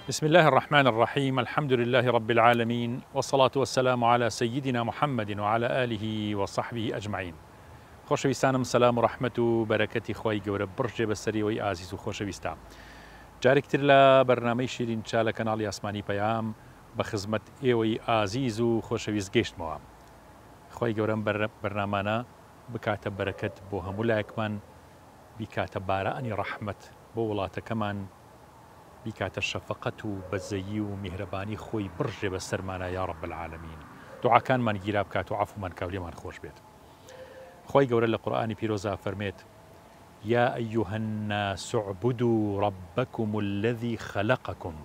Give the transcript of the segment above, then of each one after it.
بسم الله الرحمن الرحیم الحمد لله رب العالمین والصلاة والسلام علی سیدنا محمد وعلی آله وصحبه اجمعین خۆشەویستانم سەلام و ڕەحمەت و بەرەکەتی خوای گەورە بڕژێ بەسەر ئێوەی ئازیز و خۆشەویستا جارێکی تر لە بەرنامەی شیرین چا لە کەناڵی ئاسمانی پەیام بە خزمەت ئێوەی ئازیز و خۆشەویست گەیشتمەوە خوای گەورە ئەم بەرنامانە بکاتە بەرەکەت بۆ هەموو لایەکمان بیکاتە بارانی ڕەحمەت بۆ وڵاتەکەمان بیکاتە شەفەقەت و بەزەیی و میهرەبانی خۆی بڕژێ بەسەرمانا یاڕب العالمین دوعاکانمان گیرا بکات و عەفومان کا و لێمان خۆش بێت خوای گەورە لە قورئانی پیرۆزا ئەفەرمێت یا ایها الناس اعبدوا ربکم الذی خلقکم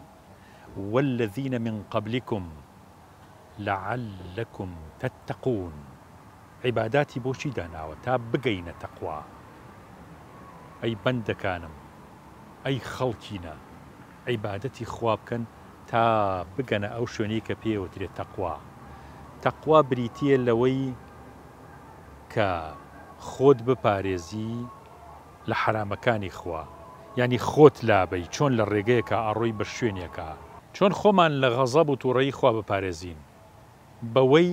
والذین من قبلکم لعلکم تتقون عیباداتی بۆچی داناوە تا بگەینە تەقوا ئەی بەندەکانم ئەی خەڵکینە عیبادەتی خوا بکەن تا بگەنە ئەو شوێنەی کە پێی ئەوترێت تەقوا. تەقوا بریتییە لەوەی کە خۆت بپارێزی لە حەرامەکانی خوا، یانی خۆت لابەی، چۆن لە ڕێگەیەکا ئەڕۆی بە شوێنێکا. چۆن خۆمان لە غەزەب و توڕەیی خوا بپارێزین؟ بەوەی،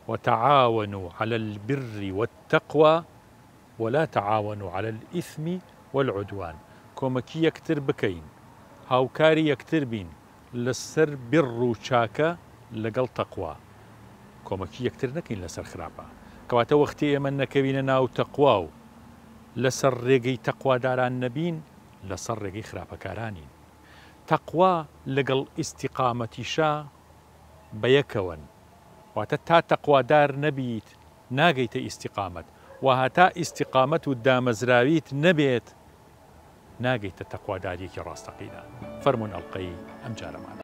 وتعاونوا علی البر والتقوی ولا تعاونوا علی الاثم والعدوان، کۆمەکی یەکتر بکەین، هاوکاری یەکتر بین لەسەر بڕ و چاکە لەگەڵ تەقوا، کۆمەکی یەکتر نەکەین لەسەر خراپە، کەواتە وەختی ئێمە نەکەوینە ناو تەقوا و لەسەر ڕێگەی تەقواداران نەبین لەسەر ڕێگەی خراپەکارانین. تەقوا لەگەڵ ئیستیقامەتیشا بەیەکەوەن، واتە تا تەقوادار نەبیت ناگەیتە ئیستیقامەت وە هەتا ئیستیقامەت و دامەزراویت نەبێت ناگەیتە تەقواداریەکی ڕاستەقینە فەرموون ئەڵقەی ئەمجارەمان.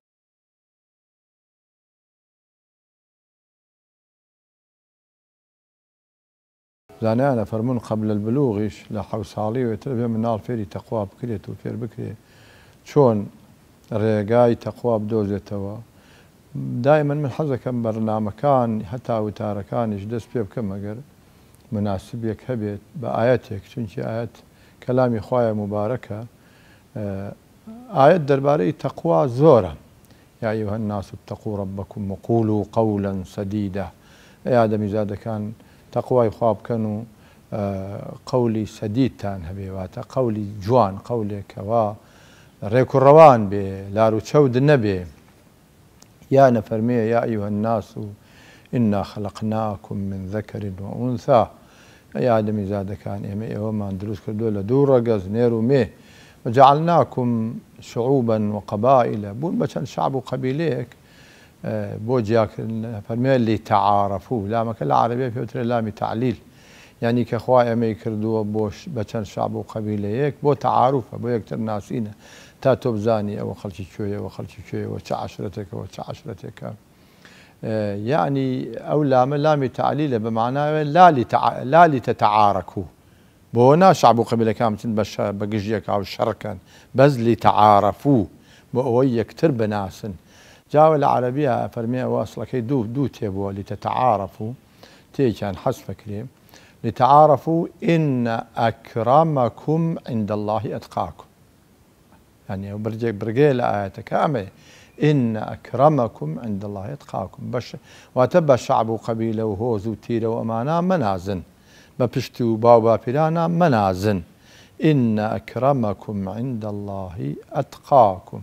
زانایان ئەفەرموون قبل البلوغیش لە حەوت ساڵیەوە ئیتر ئەبێ منداڵ فێری تەقوا بکرێت و فێر بکرێ چۆن ڕێگای تەقوا بدۆزێتەوە دایمەن من حەزەکەم بەرنامەکان هەتا وتارەکانیش دەست پێ بکەم ئەگەر مناسبێک هەبێت بە ئایەتێک چونکی ئایەت کەلامی خوایە موبارەکە ئایەت دەربارەی تەقوا زۆرە یا ایها الناس اتقوا ربکم وقولوا قولا سدیدا ئەی ئادەمیزادەکان تەقوای خوا بکەن و قەولی سەدیدتان هەبێ واتە قەولی جوان قەولێک کەوا ڕێک و ڕەوان بێ لار و چەوت نەبێ یا نەفەرمێ یا ایها الناس انا خلقناکم من ذکر و انثی ئەی ئادەمیزادەکان ئێمە ئێوەمان دروست کردووە لە دوو ڕەگەز نێر و مێ وجعلناکم شعوبا وقبائل بوون بە چەند شەعب و قەبیلەیەک بۆ جیاکردن فەرمووی لتعارفوا لامەکە لە عەرەبیە پێ وترێ لامی تەعلیل یانی کە خوا ئێمەی کردووە بۆ بە چەند شەعب و قەبیلەیەک بۆ تەعاروفە بۆ یەکتر ناسینە تا تۆ بزانی ئەوە خەڵکی کوێیە ئەوە خەڵکی کوێیە ئەوە چ عەشرەتێکە ئەوە چ عەشرەتێکە یەعنی ئەو لامە لامی تەعلیلە بە مەعناوێ لا لتتعارکو بۆ نا شەعب و قەبیلەکان بچن بە بە گژ یەکا و شەڕ کەن بەس لتعارفو بۆ ئەوەی یەکتر بناسن جا لە عەرەبیا ئەفەرمێ ئەوە ئەسڵەکەی دوو دوو تێ بووە لتتعارفو تێیەکیان حەزف ئەکرێ لتعارفو ان اکرمکم عند اللە اتقاکم یانی ئەو برجێک برگەیە لە ئایەتەکە ئەمەیە ان اکرمکم عند اللە اتقاکم بەش واتە بە شەعب و قەبیلە و هۆز و تیرە و ئەمانە مەنازن بە پشت و باو باپیرانە مەنازن ان اکرمکم عند اللە اتقاکم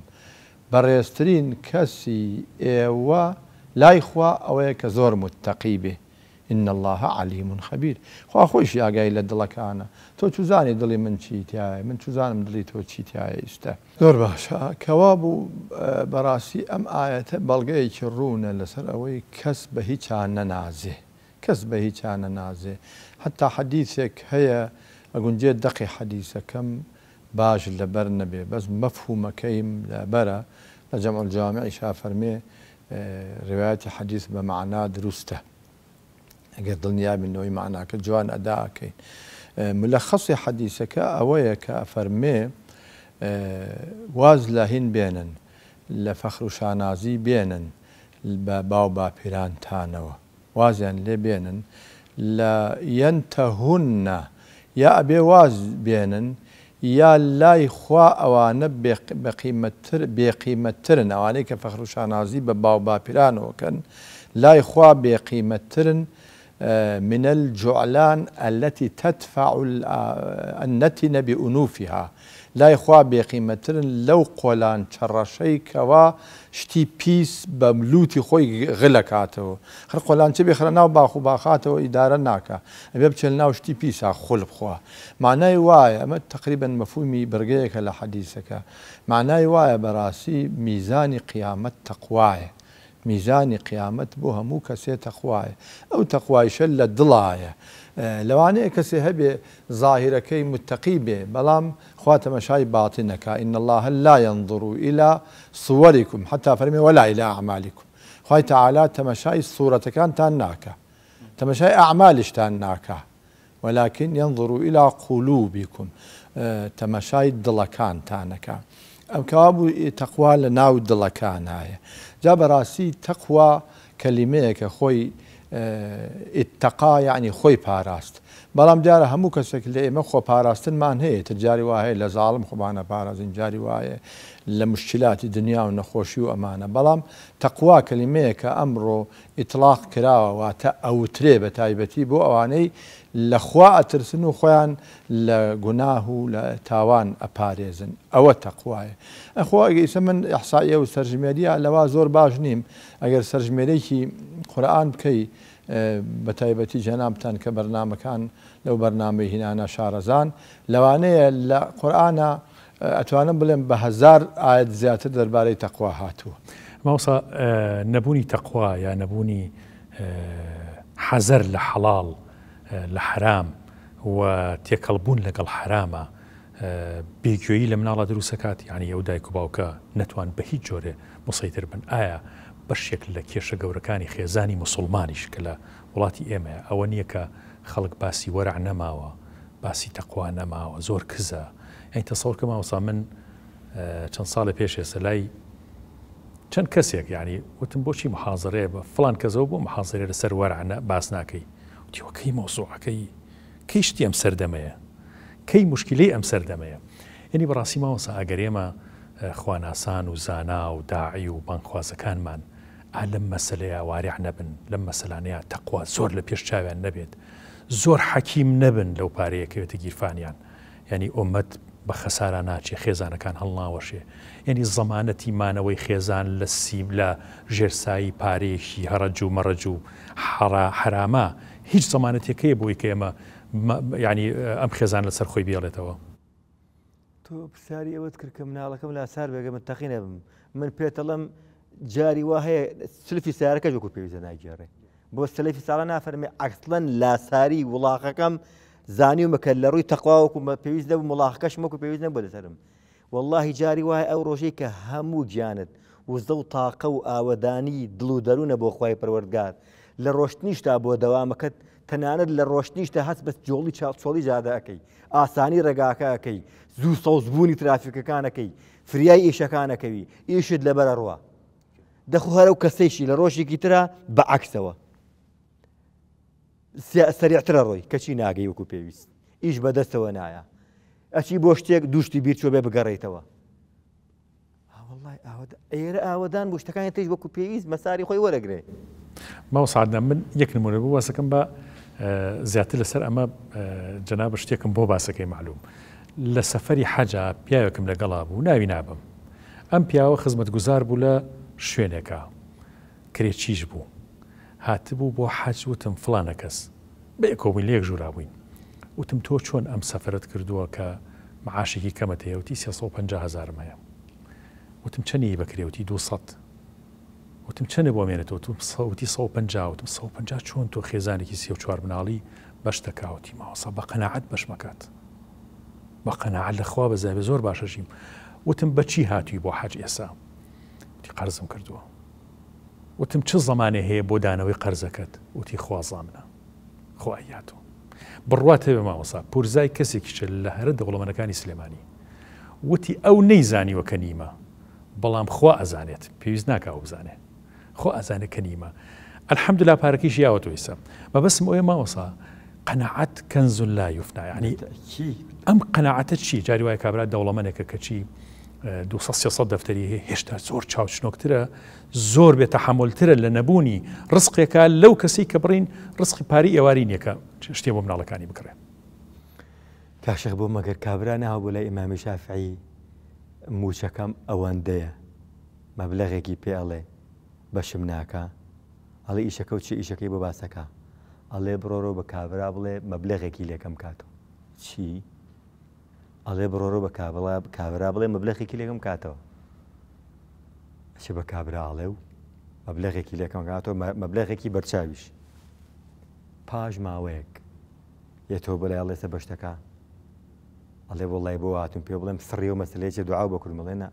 بەڕێزترین کەسی ئێوە لای خوا ئەوەیە کە زۆر متەقی بێ ان اللە علیم خبیر خوا خۆیشی ئاگای لە دڵەکانە تۆ چوزانی دڵی من چی تیایە من چوزانم دڵی تۆ چی تیایە ئیستە. زۆر باشە کەوابوو بەڕاستی ئەم ئایەتە بەڵگەیەکی ڕوونە لەسەر ئەوەی کەس بە هیچا نەنازێ کەس بە هیچا نەنازێ حەتا حەدیسێک هەیە ئەگونجێ دەقی حەدیسەکەم باش لەبەر نەبێ بەس مەفهومەکەیم لەبەرە لە جمع الجوامعیشا فەرمێ ڕیوایەتی حەدیس بە مەعنا دروستە ئەگەر دڵنیا بین لەوەی مەعناکە جوان ئەدا ئەکەین. ملەخەسی حەدیسەکە ئەوەیە کە ئەفەرمێ واز لە هین بێنن لە فەخر و شانازی بێنن بە باو باپیرانتانەوە وازیان لێ بێنن لە ينتهن یا ئەبێ واز بێنن یا لای خوا ئەوانە بەقیمەتتر بێقیمەتترن ئەوانەی کە فەخر و شانازی بە باو باپیرانەوە کەن لای خوا بێقیمەتترن من الجعلان التي تدفع النتن بأنوفها لای خوا بێقیمەتترن لەو قۆلانچە ڕەشەی کەوا شتی پیس بە لوتی خۆی غلەکاتەوە خر قۆلانچە بێخرە ناو باخ و باخاتەوە ئیدارە ناکا ئەبێ بچێ لەناو شتی پیسا خول بخوا مەعنای وایە ئەمە تەقریبەن مەفهومی بڕگەیەکە لە حەدیسەکە مەعنای وایە بەڕاستی میزانی قیامەت تەقوایە میزانی قیامەت بۆ هەموو کەسێ تەقوایە ئەو تەقوایشە لە دڵایە لەوانەیە کەسێ هەبێ زاهیرەکەی متەقی بێ بەڵام خوا تەمەشای باتن ئەکا ان اللە لا ینظر الی صورکم حتی فەرمی ولا الی اعمالکم خوای تەعالا تەمەشای سورەتەکانتان ناکا تەمەشای ئەعمالیشتان ناکا ولکن ینظر الی قلوبکم تەمەشای دڵەکانتان ئەکا ئەم کەوابوو تەقوا لە ناو دڵەکانایە جا بەڕاستی تەقوا کەلیمەیەکە خۆی اتقا یەعنی خۆی پاراست بەڵام دیارە هەموو کەسێک لە ئێمە خۆپاراستنمان هەیە تر جاری وا هەیە لە زاڵم خۆمان ئەپارازین جاری وا هەیە لە موشکیلاتی دنیا و نەخۆشی و ئەمانە بەڵام تەقوا کەلیمەیەکە ئەمڕۆ ئیتڵاق کراوە واتە ئەوترێ بە تایبەتی بۆ ئەوانەی لە خوا ئەترسن و خۆیان لە گوناه و لە تاوان ئەپارێزن ئەوە تەقوایە ئەخۆ ئەگەر ئیسە من ئیحسائیە و سەرژمێریە لەوا زۆر باش نیم ئەگەر سەرژمێرێکی قورئان بکەی بە تایبەتی جەنابتان کە بەرنامەکان لەو بەرنامەی هینانە شارەزان لەوانەیە لە قورئانا ئەتوانم بڵێم بە هەزار ئایەت زیاتر دەربارەی تەقوا هاتووە. مامۆستا نەبوونی تەقوا یا نەبوونی حەزەر لە حەڵاڵ لە حەرام و تێکەڵ بوون لەگەڵ حەرامە بێگوێیی لە مناڵا دروست ئەکات یانی ئەو دایک و باوکە نەتوان بە هیچ جۆرێ موسەیتر بن ئایا بەشێک لە کێشە گەورەکانی خێزانی موسوڵمانیش کە لە وڵاتی ئێمەیە ئەوە نییە کە خەڵک باسی وەرع نەماوە باسی تەقوا نەماوە زۆر کزە یانی تەسەور کە مامۆستا من چەند ساڵێ پێش ئێستا لای چەند کەسێک یعنی وتم بۆچی محازرەیە بە فلان کەسەوە بۆ محازرە لەسەر وەرع باس ناکەی وتیوە کەی مەوزوعەکەی کەی شتی ئەم سەردەمەیە کەی موشکیلەی ئەم سەردەمەیە یەنی بەڕاستی مامۆستا ئەگەر ئێمە خواناسان و زانا و داعی و بانگخوازەکانمان ئا لەم مەسەلەیا وارع نەبن لەم مەسەلانەیا تەقوا زۆر لە پێش چاویان نەبێت زۆر حەکیم نەبن لەو پارەیە کەوێتە گیرفانیان یانی ئۆمەت بە خەسارا ناچێ خێزانەکان هەڵناوەشێ یانی زەمانەتی مانەوەی خێزان لە سیب لە ژێرسایی پارەیەکی هەڕەج و مەڕەج و حەڕا حەرامە هیچ زەمانەتێک هەیە بۆی کە ئێمە یانی ئەم خێزان لەسەر خۆی بێڵێتەوە؟ تۆ پرسیاری ئەوەت کرد کە مناڵەکەم لاچار بێگە من تەقی نەبم من پێتەڵم جاری وا هەیە سلفی سیارەکە وەکو پێویستە ناگێڕێ بۆ سلفی ساڵە نافەرمێ ئەسڵەن لاساری وڵاخەکەم زانیومە کە لە ڕووی تەقواوەکو پێویست نەبوو وڵاخەکەشم وەکو پێویست نەبوو لەسەرم وەڵاهی جاری وایە ئەو ڕۆژەی کە هەموو گیانت وزە و تاقە و ئاوەدانی دڵ و دەروونە بۆ خوای پەروەردگار لە ڕۆشتنیشتا بۆ دەوامەکەت تەنانەت لە ڕۆشتنیشتا هەست بە جۆڵی چۆڵی جادە ئەکەی ئاسانی ڕێگاکە ئەکەی زوو سەوزبوونی ترافیکەکان ئەکەی فریای ئیشەکان ئەکەوی ئیشت لەبەر ئەڕوا دەخۆ هەر ئەو کەسەیشی لە ڕۆژێکی ترا بە عەکسەوە سەریعترە ڕۆی کەچی ناگەی وەکو پێویست ئیش بەدەستەوە نایە ئەچی بۆ شتێک دووشتی بیر چۆ بێ بگەڕێیتەوە ئێرە ئاوەدان بۆ شتەکانی تریش وەکو پێویست مەساری خۆی وەرەگرێ. مامۆستا عەدنان من یەک نمونە بۆ باسەکەم بە زیاتر لەسەر ئەمە جەنابت شتێکم بۆ باسەکەی معلوم لە سەفەری حەجا پیاوێکم لەگەڵا بوو ناوی نابم ئەم پیاوە خزمەتگوزار بوو لە شوێنێکا کرێچیش بوو هاتبوو بۆ حەج وتم فڵانە کەس بەیەکەوە بووین لە یەک ژوورا بووین وتم تۆ چۆن ئەم سەفەرەت کردووە کە معاشێکی کەمت هەیە وتی 350 هەزارم هەیە وتم چەنی بە کرێ وتی 200 وتم چەنە بۆ مێنێتەوە وتم وتی 150 وتم 150 چۆن تۆ خێزانێکی 34 مناڵی بەش دەکا وتی مامۆستا بە قەناعەت بەش مەکات بە قەناعەت لە خوا بەزابێ زۆر باشە ژیم وتم بەچی هاتووی بۆ حەج ئێسا وتی قەرزم کردووە وتم چ زەمانێ هەیە بۆ دانەوەی قەرزەکەت؟ وتی خوا زامنە. خوا ئەیاتۆ. بڕوات هەبێ مامۆستا پورزای کەسێکیشە لە هەرە دەوڵەمەنەکانی سلێمانی. وتی ئەو نەیزانیوە کە نیمە، بەڵام خوا ئەزانێت، پێویست ناکا ئەو بزانێ. خوا ئەزانێ کە نیمە. الحمدللە پارەکەیشی یاوەتەوە ئیستا. مەبەستم ئەوەیە مامۆستا. قەناعەت کنز لا یفنا یعنی ئەم قەناعەتە چی جاری وایە کابرا دەوڵەمەنێکە کەچی 200 300 دەفتەری هەیە هێشتا زۆر چاوچنۆکترە زۆر بێ تەحەمولترە لە نەبوونی ڕزقێکە لەو کەسی کە بڕین ڕزقی پاری ئێواری نییە شتێ بۆ مناڵەکانی بکڕێ. کاک شێخ بۆ مەگەر کابرا نەها بۆ لای ئیمامی شافعی موچەکەم ئەوەندەیە مەبلەغێکی پێ ئەڵێ بەشم ناکا ئەڵێ ئیشەکە و چی ئیشەکەی بۆ باسەکە ئەڵێ بڕۆرۆ بە کابرا بڵێ مەبلەغێکی لێکەم کاتەوە چی ئەڵێ بڕۆرۆ بە کابڵا کابرا بڵێ مەبلەغێکی لێکەم کاتەوە چ بە کابرا ئەڵێ و مەبلەغێکی لێکەم کاتەوە مەبلەغێکی بەرچاویش پاش ماوەیەک یەتەوە بەلای ئەڵێ سە بەشتەکە ئەڵێ وەڵای بۆ هاتوم پێ بڵێم سڕی و مەسلەیەکی دوعا بۆ کردم ئەڵێ نا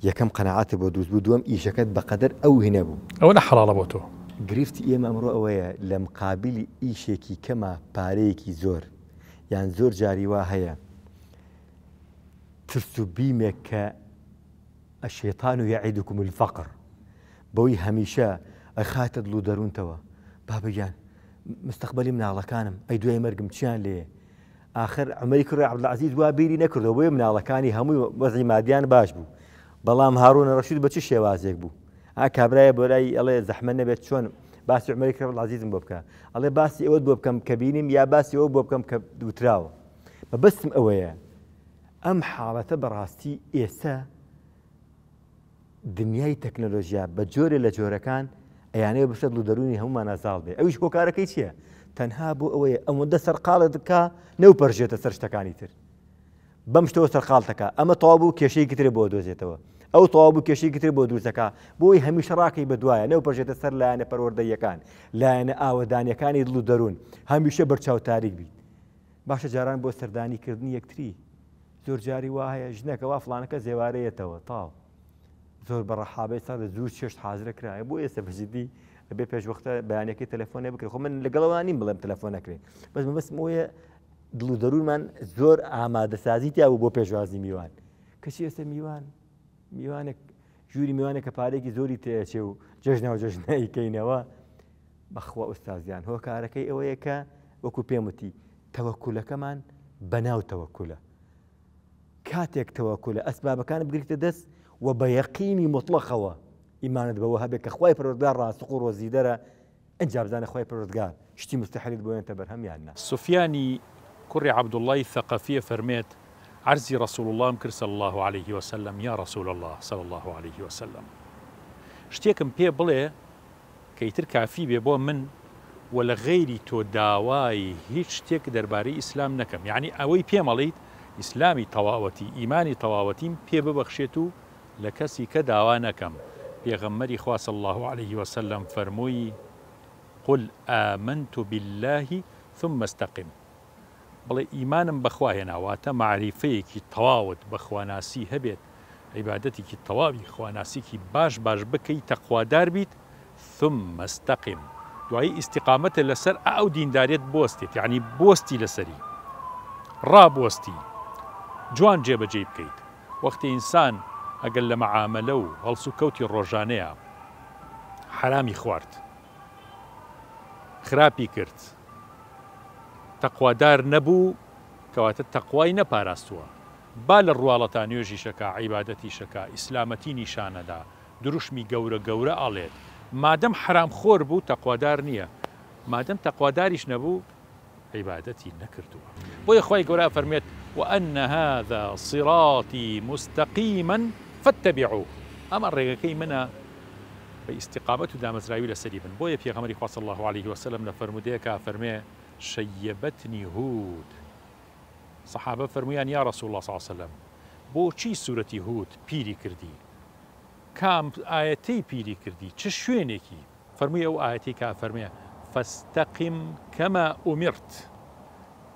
یەکەم قەناعەتت بۆ دروست بوو دووەم ئیشەکەت بەقەدەر ئەو هینە بوو. ئەوە نە حەڵاڵە بۆ تۆ. گرفتی ئێمە ئەمڕۆ ئەوەیە لە مقابلی ئیشێکی کەما پارەیەکی زۆر یان زۆر جاری وا هەیە ترس و بیمێک کە الشیطان یعدکم الفقر بەوەی هەمیشە ئەخاتە دڵ و دەروونتەوە بابە گیان مستەقبەلی مناڵەکانم ئەی دوای مەرگم چیان لێیە ئاخر عومەری کوڕی عەبدولعەزیز وا بیری نەکردەوە بۆیە مناڵەکانی هەمووی وەزعی مادیان باش بوو بەڵام هارونە ڕەشید بە چ شێوازێک بوو ئا کابرایە بۆ لای ئەڵێ زەحمە نەبێت چۆن باسی عومەری کوڕی عەبدولعەزیزم بۆ بکە ئەڵێ باسی ئەوەت بۆ بکەم کە بینیم یا باسی ئەوە بۆ بکەم کە وتراوە مەبەستم ئەوەیە ئەم حاڵەتە بەڕاستی ئێستا دنیای تەکنەلۆژیا بە جۆرێ لە جۆرەکان ئەیانەوێ بەسەر دڵ و دەروونی هەموومانا زاڵ بێ ئەویش هۆکارەکەی چییە؟ تەنها بۆ ئەوەیە ئەوەندە سەرقاڵت بکا نەوپەرژێتە سەر شتەکانی تر بەم شتەوە سەرقاڵ دەکا ئەمە تەواو بوو کێشەیەکی تر بۆ دۆزێتەوە ئەو تەواو بوو کێشەیەکی تر بۆ دروستەکە بۆی هەمیشە ڕاکەی بە دوایە نەوپەرژێتە سەر لایەنە پەروەردەییەکان لایەنە ئاوەدانیەکانی دڵ و دەروون هەمیشە بەرچاو تاریک بیت باشە جاران بۆ سەردانی کردنی یەکتری زۆر جاری وا هەیە ژنەکە وا فڵانەکە زێوارەیەتەوە تاو زۆر بە ڕەحابەی ساڵ زوو چێشت حازرە کرایە بۆ ئێستا بەجددی ئەبێ پێش وەختە بەیانەکەی تەلەفۆنێ بکرێت خۆ من لەگەڵەوە نیم بڵێم تەلەفۆن نەکرێ بەس مەبەستم ئەوەیە دڵ و دەروونمان زۆر ئامادەسازی تیا بوو بۆ پێشوازی میوان کەچی ئێستا میوان میوانێک ژووری میوانێک کە پارێکی زۆری تێچێ و جەژنە و جەژنەیکەینەوە بەخوا ئوستازیان هۆکارەکەی ئەوەیە کە وەکو پێم وتی تەوەکولەکەمان بەناو تەوەکولە کاتێک تەوەکولە ئەسبابەکان بگریتە دەست و بە یەقینی مطلقەوە ئیمانت بەوە هەبێت کە خوای پەروەردگار ڕاستق و ڕۆزیدەرە ئینجا بزانە خوای پەروەردگار شتی مستحیلت بۆ یەنتە بەرهەم یان نا. سفیانی کوڕی عەبدوڵڵای ثەقەفی ئەفەرموێت، عەرزی ڕەسوڵ اللەم کرد صلی اللە علیه وسلم، یا رسول اللە صلی اللە علیه وسلم شتێکم پێ بڵێ کە ئیتر کافی بێ بۆ من و لە غەیری تۆ داوای هیچ شتێک دەربارەی ئیسلام نەکەم یەعنی ئەوەی پێم ئەڵێیت ئیسلامی تەواوەتی ئیمانی تەواوەتیم پێ ببەخشێت و لە کەسی کە داوا نەکەم پێغەمبەری خوا صلی اللە علیه وسلم فەرمووی قل آمنت باللە ثم استقم بڵێ ئیمانم بە خوا هێنا واتە مەعریفەیەکی تەواوت بە خواناسی هەبێت عیبادەتێکی تەواوی خواناسیکی باش باش بکەی تەقوادار بیت ثم استقم دوایی ئیستیقامەتە لەسەر ئەو دینداریەت بوەستێت یەعنی بوەستی لەسەری ڕابوەستی جوان جێبەجێی بکەیت وەختی ئینسان ئەگەر لە مەعامەلە و هەڵسوکەوتی ڕۆژانەیا حەرامی خوارد خراپی کرد تەقوادار نەبوو کەواتە تەقوای نەپاراستووە با لە ڕواڵەتا نوێژیشەکا عیبادەتیشەکا ئیسلامەتی نیشانەدا دروشمی گەورە گەورە ئەڵێت مادەم حەرام خۆر بوو تەقوادار نیە مادەم تەقواداریش نەبوو عیبادەتی نەکردووە بۆیە خوای گەورە ئەفەرموێت وان هذا صراطی مستقیما فاتبعوه ئەمە ڕێگەکەی منە بە ئیستیقامەت و دامەزراوی لەسەری بن بۆیە پێغەمبەری خوا صلی اللە علیه وسلم لە فەرموودەیەکا ئەفەرموێ شیبتنی هود صحابە فەرموویان یا رسول اللە صلی اللە علیه وسلم بۆچی سورەتی هود پیری کردی کام ئایەتەی پیری کردی چ شوێنێکی فەرمووی ئەو ئایەتەی کە ئەفەرموێ، فاستقم کما امرت،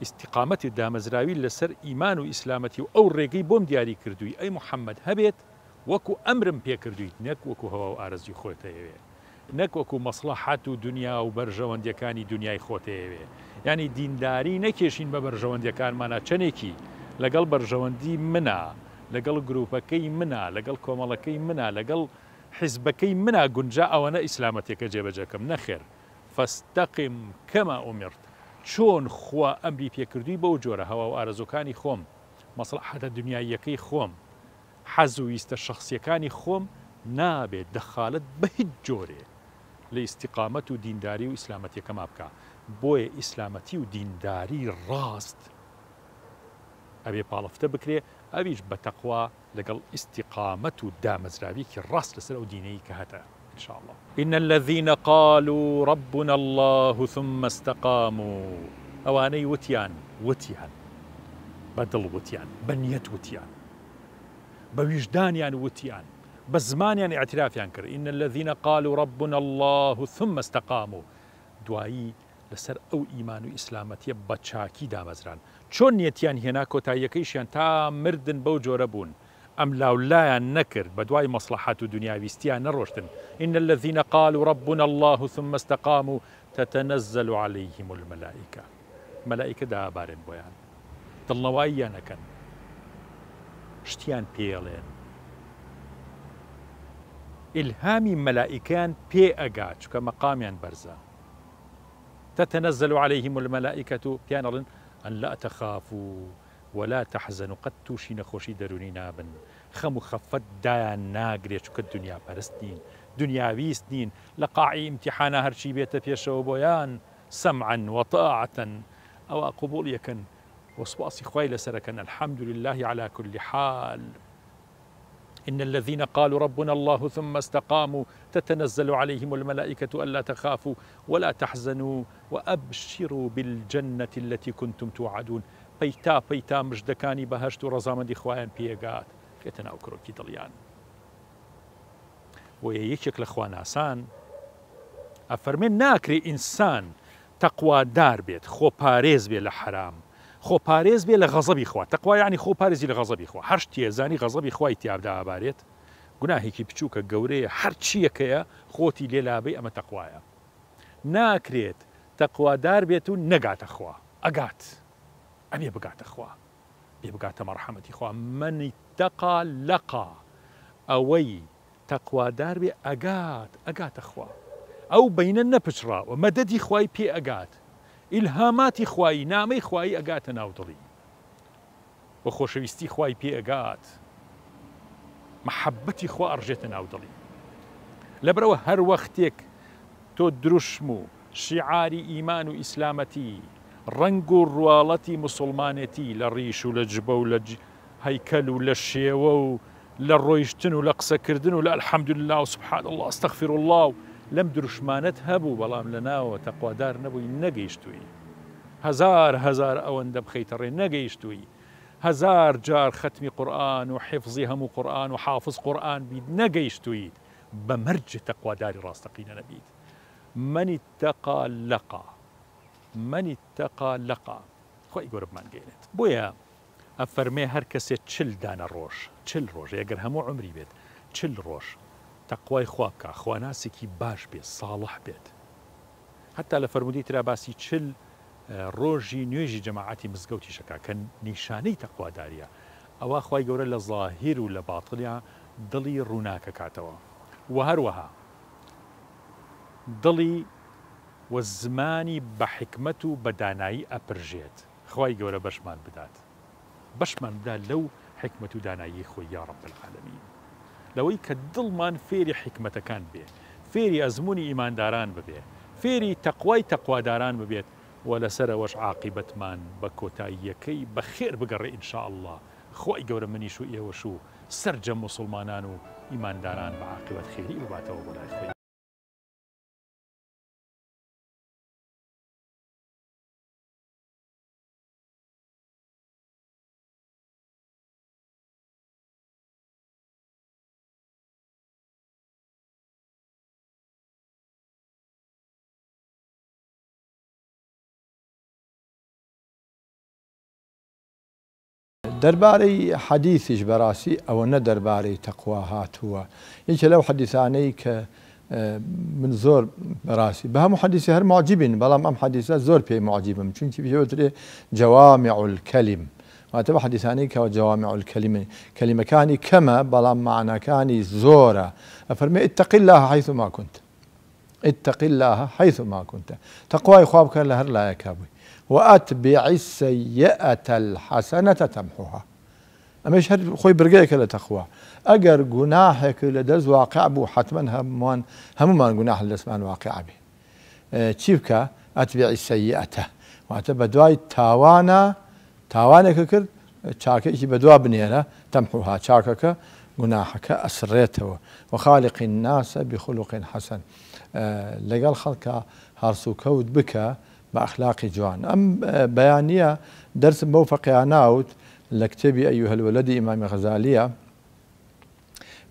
ئیستیقامەت و دامەزراوی لەسەر ئیمان و ئیسلامەتی و ئەو ڕێگەی بۆم دیاری کردووی ئەی محمد هەبێت وەکو ئەمرم پێ کردوویت نەک وەکو هەوا و ئارەزووی خۆت ئەیەوێ نەک وەکو مەسڵەحەت و دونیا و بەرژەوەندیەکانی دونیای خۆت ئەیەوێ یانی دینداری نەکێشین بە بەرژەوەندیەکانمانا چەنێکی لەگەڵ بەرژەوەندی منا لەگەڵ گروپەکەی منا لەگەڵ کۆمەڵەکەی منا لەگەڵ حیزبەکەی منا گونجا ئەوەنە ئیسلامەتیەکە جێبەجێکەم نەخێر فاستقم کما امرت. چۆن خوا ئەمری پێکردووی بەو جۆرە هەوا و ئارەزووەکانی خۆم، مەسڵەحەتە دونیاییەکەی خۆم، حەز و ویستە شەخسییەکانی خۆم نابێ دەخالەت بە هیچ جۆرێ لە ئیستیقامەت و دینداری و ئیسلامەتیەکەما بکا، بۆیە ئیسلامەتی و دینداری ڕاست ئەبێ پاڵفتە بکرێ ئەویش بە تەقوا لەگەڵ ئیستیقامەت و دامەزراویەکی ڕاست لەسەر ئەو دینەی کە هەتە ان شاء اللە. ان الذین قالوا ربنا اللە ثم استقاموا ئەوانەی وتیان وتیان بە دڵ وتیان بە نیەت وتیان بە ویژدانیان وتیان بە زمانیان ئیعترافیان کرد ان الذین قالوا ربنا اللە ثم استقاموا دوایی لەسەر ئەو ئیمان و ئیسلامەتیە بە چاکی دامەزران چۆن نیەتیان هێنا کۆتاییەکەیشیان تا مردن بەو جۆرە بوون ئەملاولایان نەکرد بەدوای مەسڵەحەت و دونیاویستیا نەڕۆشتن ان الذین قالوا ربنا اللە ثم استقاموا تتنزل علیهم الملائکە مەلائیکە دائەبارێن بۆیان دڵنەواییان ئەکەن شتیان پێڵێن ئیلهامی مەلائیکەیان پێ ئەگا چونکە مەقامیان بەرزە تتنزل علیهم الملائکە پێیان ئەڵێن ان لا تخافوا ولا تحزنوا قەت تووشی نەخۆشی دەروونی نابن خەم و خەفەت دایان ناگرێ چونکە دونیا پەرست نین دونیاویست نین لە قاعی ئیمتیحانا هەرچی بێتە پێشەوە بۆیان سمعا وطاعة ئەوا قبوڵی ئەکەن و سوپاسی خوای لەسەر ئەکەن الحمد لله علی کل حال. ان الذین قالوا ربنا اللە ثم استقاموا تتنزل علیهم الملائکە الا تخافوا ولا تحزنوا وابشروا بالجنە التی کنتم توعدون پەیتا پەیتا مژدەکانی بەهەشت و ڕەزامەندی خوایان پێگات بێتە ناو کرۆکی دڵیان بۆیە یەکێک لە خواناسان ئەفەرمێ ناکرێ ئینسان تەقوادار بێت خۆپارێز بێ لە حەرام خۆپارێز بێ لە غەزەبی خوا، تەقوا یەعنی خۆ پارێزی لە غەزەبی خوا، هەر شتێ زانی غەزەبی خوای تیادا ئەبارێت، گوناهێکی بچووکە گەورەیە هەر چیەکەیە خۆتی لێ لابەی ئەمە تەقوایە. ناکرێت تەقوادار بێت و نەگاتە خوا، ئەگات، ئەبێ بگاتە خوا، بێ بگاتە مەڕحەمەتی خوا، من اتقی لقی، ئەوەی تەقوادار بێ ئەگات ئەگاتە خوا ئەو بەینە نەپچڕاوە مەدەدی خوای پێ ئەگات ئیلهاماتی خوایی نامەی خوایی ئەگاتە ناو دڵی و خۆشەویستی خوای پێ ئەگات مەحەبەتی خوا ئەڕژێتە ناو دڵی لەبەرئەوە هەر وەختێک تۆ دروشم و شیعاری ئیمان و ئیسلامەتی ڕەنگ و ڕواڵەتی موسوڵمانێتی لە ڕیش و لە جبە و لە هەیکەل و لە شێوە و لە ڕۆیشتن و لە قسەکردن و لە الحمدللە و سبحان اللە استغفر اللە و لەم دروشمانەت هەبوو بەڵام لە ناوەوە تەقوادار نەبووی نەگەیشتووی هەزار هەزار ئەوەندە بخەیتە ڕێ نەگەیشتووی هەزار جار خەتمی قورئان و حفزی هەموو قورئان و حافز قورئان بیت نەگەیشتوویت بە مەرجێ تەقواداری ڕاستەقینە نەبیت من اتقی لقی من اتقی لقی خوای گەورە بمانگەیەنێت بۆیە ئەفەرمێ هەر کەسێ چل دانە ڕۆژ، چل ڕۆژ، ئەگەر هەموو عومری بێت چل ڕۆژ تەقوای خوا بکا، خواناسێکی باش بێت، ساڵح بێت. هەتا لە فەرموودەی ترا باسی چل ڕۆژی نوێژی جەماعەتی مزگەوتیش ئەکا کە نیشانەی تەقواداریە، ئەوا خوای گەورە لە زاهیر و لە باتڵیا دڵی ڕووناک ئەکاتەوە وە هەروەها دڵی و زمانی بە حیکمەت و بە دانایی ئەپرژێت. خوای گەورە بەشمان بدات بەشمان بدات لەو حیکمەت و داناییەی خۆی یاڕب العالمین لەوەی کە دڵمان فێری حیکمەتەکان بێ فێری ئەزموونی ئیمانداران ببێ فێری تەقوای تەقواداران ببێت و لەسەرەوەش عاقیبەتمان بە کۆتاییەکەی بەخێر بگەڕێ ان شاء اللە خوای گەورە منیش و ئێوەش و سەرجەم موسڵمانان و ئیمانداران بە عاقیبەت خێری بباتەوە بۆ لای خۆی. دەربارەی حەدیسیش بەراستی ئەوەنە دەربارەی تەقوا هاتووە یەکێ لەو حەدیسانەی کە من زۆر بەراستی بە هەموو حەدیسی هەر معجبین بەڵام ئەم حەدیسە زۆر پێی معجبم چونکی پێوترێ جوامع الکلم واتە بە حەدیسانەی کە جوامع الکلم کەلیمەکانی کەمە بەڵام معناکانی زۆرە ئەفەرمێ اتق الله حيثما كنت. اتق اللە حیثما کنت، تەقوای خوا بکە لە هەر لایەکا بووی، واتبع السیئە الحسنە تمحها، ئەمەیش هەر خۆی برگەیەکە لە تەقوا، ئەگەر گوناحێک لە دەست واقع بوو حەتمەن هەمووان هەموومان گوناح لە دەستمان واقع بێ چی بکە؟ اتبع السیئە واتە بەدوای تاوانە تاوانێکە کرد چاکەیەکی بەدوا بنێرە، تمحها چاکەکە گوناحەکە ئەسڕێتەوە، وخالق الناس بخلق حسن لەگەڵ خەڵکا هەڵسوکەوت بکە بە ئەخلاقی جوان. ئەم بەیانیە دەرسم بەو فەقێیانە وت لە کتێبی ایها الولد ئیمامی غەزالیە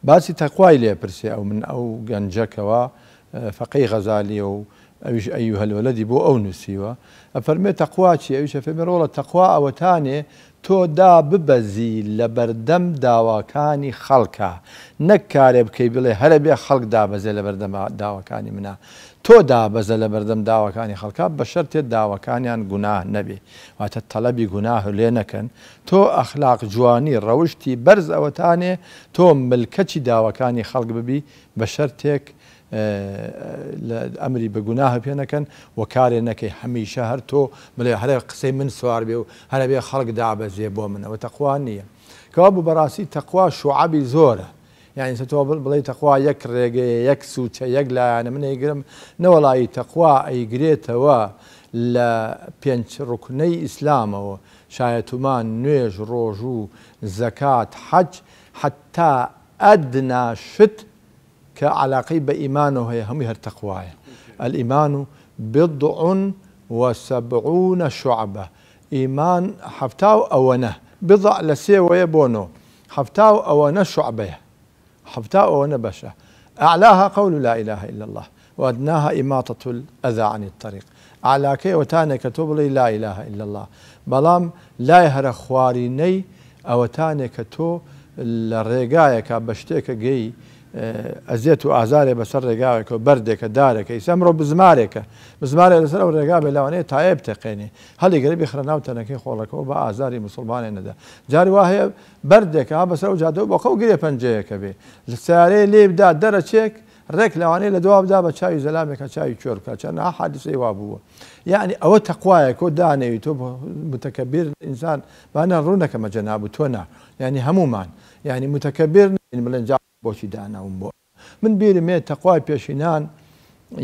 باسی تەقوای لێ پرسێ ئەو من ئەو گەنجە کەوا فەقێی غەزالیە و ئەویش ایها الولدی بۆ ئەو نووسیوە ئەفەرمێ تەقوا چیە ئەویش ئەفەرمێ ڕۆڵە تەقوا ئەوەتانێ تۆ دا ببەزی لەبەردەم داواکانی خەڵکا نەک کارێ بکەی بڵێ هەرەبێ خەڵک دابەزێ لەبەردەم داواکانی منا تۆ دابەزە لەبەردەم داواکانی خەڵکا بەشەرتێ داواکانیان گوناه نەبێ واتە تەلەبی گوناه لێ نەکەن تۆ ئەخلاق جوانی ڕەوشتی بەرز ئەوەتانێ تۆ ملکەچی داواکانی خەڵک ببی بەشەرتێک لە ئەمری بە گوناهە پێ نەکەن و کارێ نەکەی هەمیشە هەر تۆ بڵێ هەرە قسەی من سوار بێ و هەرە بێ خەڵک دابەزێ بۆ من ئەوە تەقوا نییە کەوابوو بەڕاستی تەقوا شوعەبی زۆرە یعنی تۆ بڵێ تەقوا یەک ڕێگەیە یەک سوچە یەک لایەنە من ئەیگرم نەوەڵایی تەقوا ئەیگرێتەوە لە پێنج ڕوکنەی ئیسلامەوە شایەتومان نوێژ ڕۆژوو زەکات حەج حەتا ئەدنا شت کە عەلاقەی بە ئیمانەوە هەیە هەمووی هەر تەقوایە، الایمان بضع و سبعون شعبە، ئیمان حەفتا و ئەوەنە، بضع لە سێوەیە بۆ نۆ، حەفتا و ئەوەنە شوعبەیە، حەفتا و ئەوەنە بەشە، اعلاها قول لا الە الا اللە و ادناها اماطە الاذی عن الطریق، ئەعلاکەی ئەوەتانێ کە تۆ بڵێی لا الە الا اللە، بەڵام لای هەرە خوارینەی ئەوەتانێ کە تۆ لە ڕێگایەکا بە شتێکە گەی ئەزیەت و ئازارێ بەسەر ڕێگاوێکەوە بەردێکە دارێکە ئیسا ئەمڕۆ بزمارێکە بزمارێ لەسەر ئەو ڕێگا بێ لەوانەیە تایە بتەقێنێ هەڵیگرە بیخرە ناو تەنەکەی خۆڵەکەوە بە ئازاری موسڵمانێ نەدا جاری وا هەیە بەردێکە ها بەسەر ئەو جادەوە بۆقە و گرێ پەنجەیەکە بێ لە سەیارەیە لێی بدا دەرەچێک ڕێک لەوانەیە لە دوا بدا بە چاوی زەلامێکا چاوی کوێر بکات چەنەها حادیسەی وا بووە یەعنی ئەوە تەقوایە کۆ دانەوی تۆ متەکەبیر ئینسان با نا ڕوو نەکەمە جەناب تۆ نا یەعنی هەموومان یەعنی متەکەبیر نین بڵێن جا بۆچی داناوم بۆ من بیرم یە تەقوای پێشینان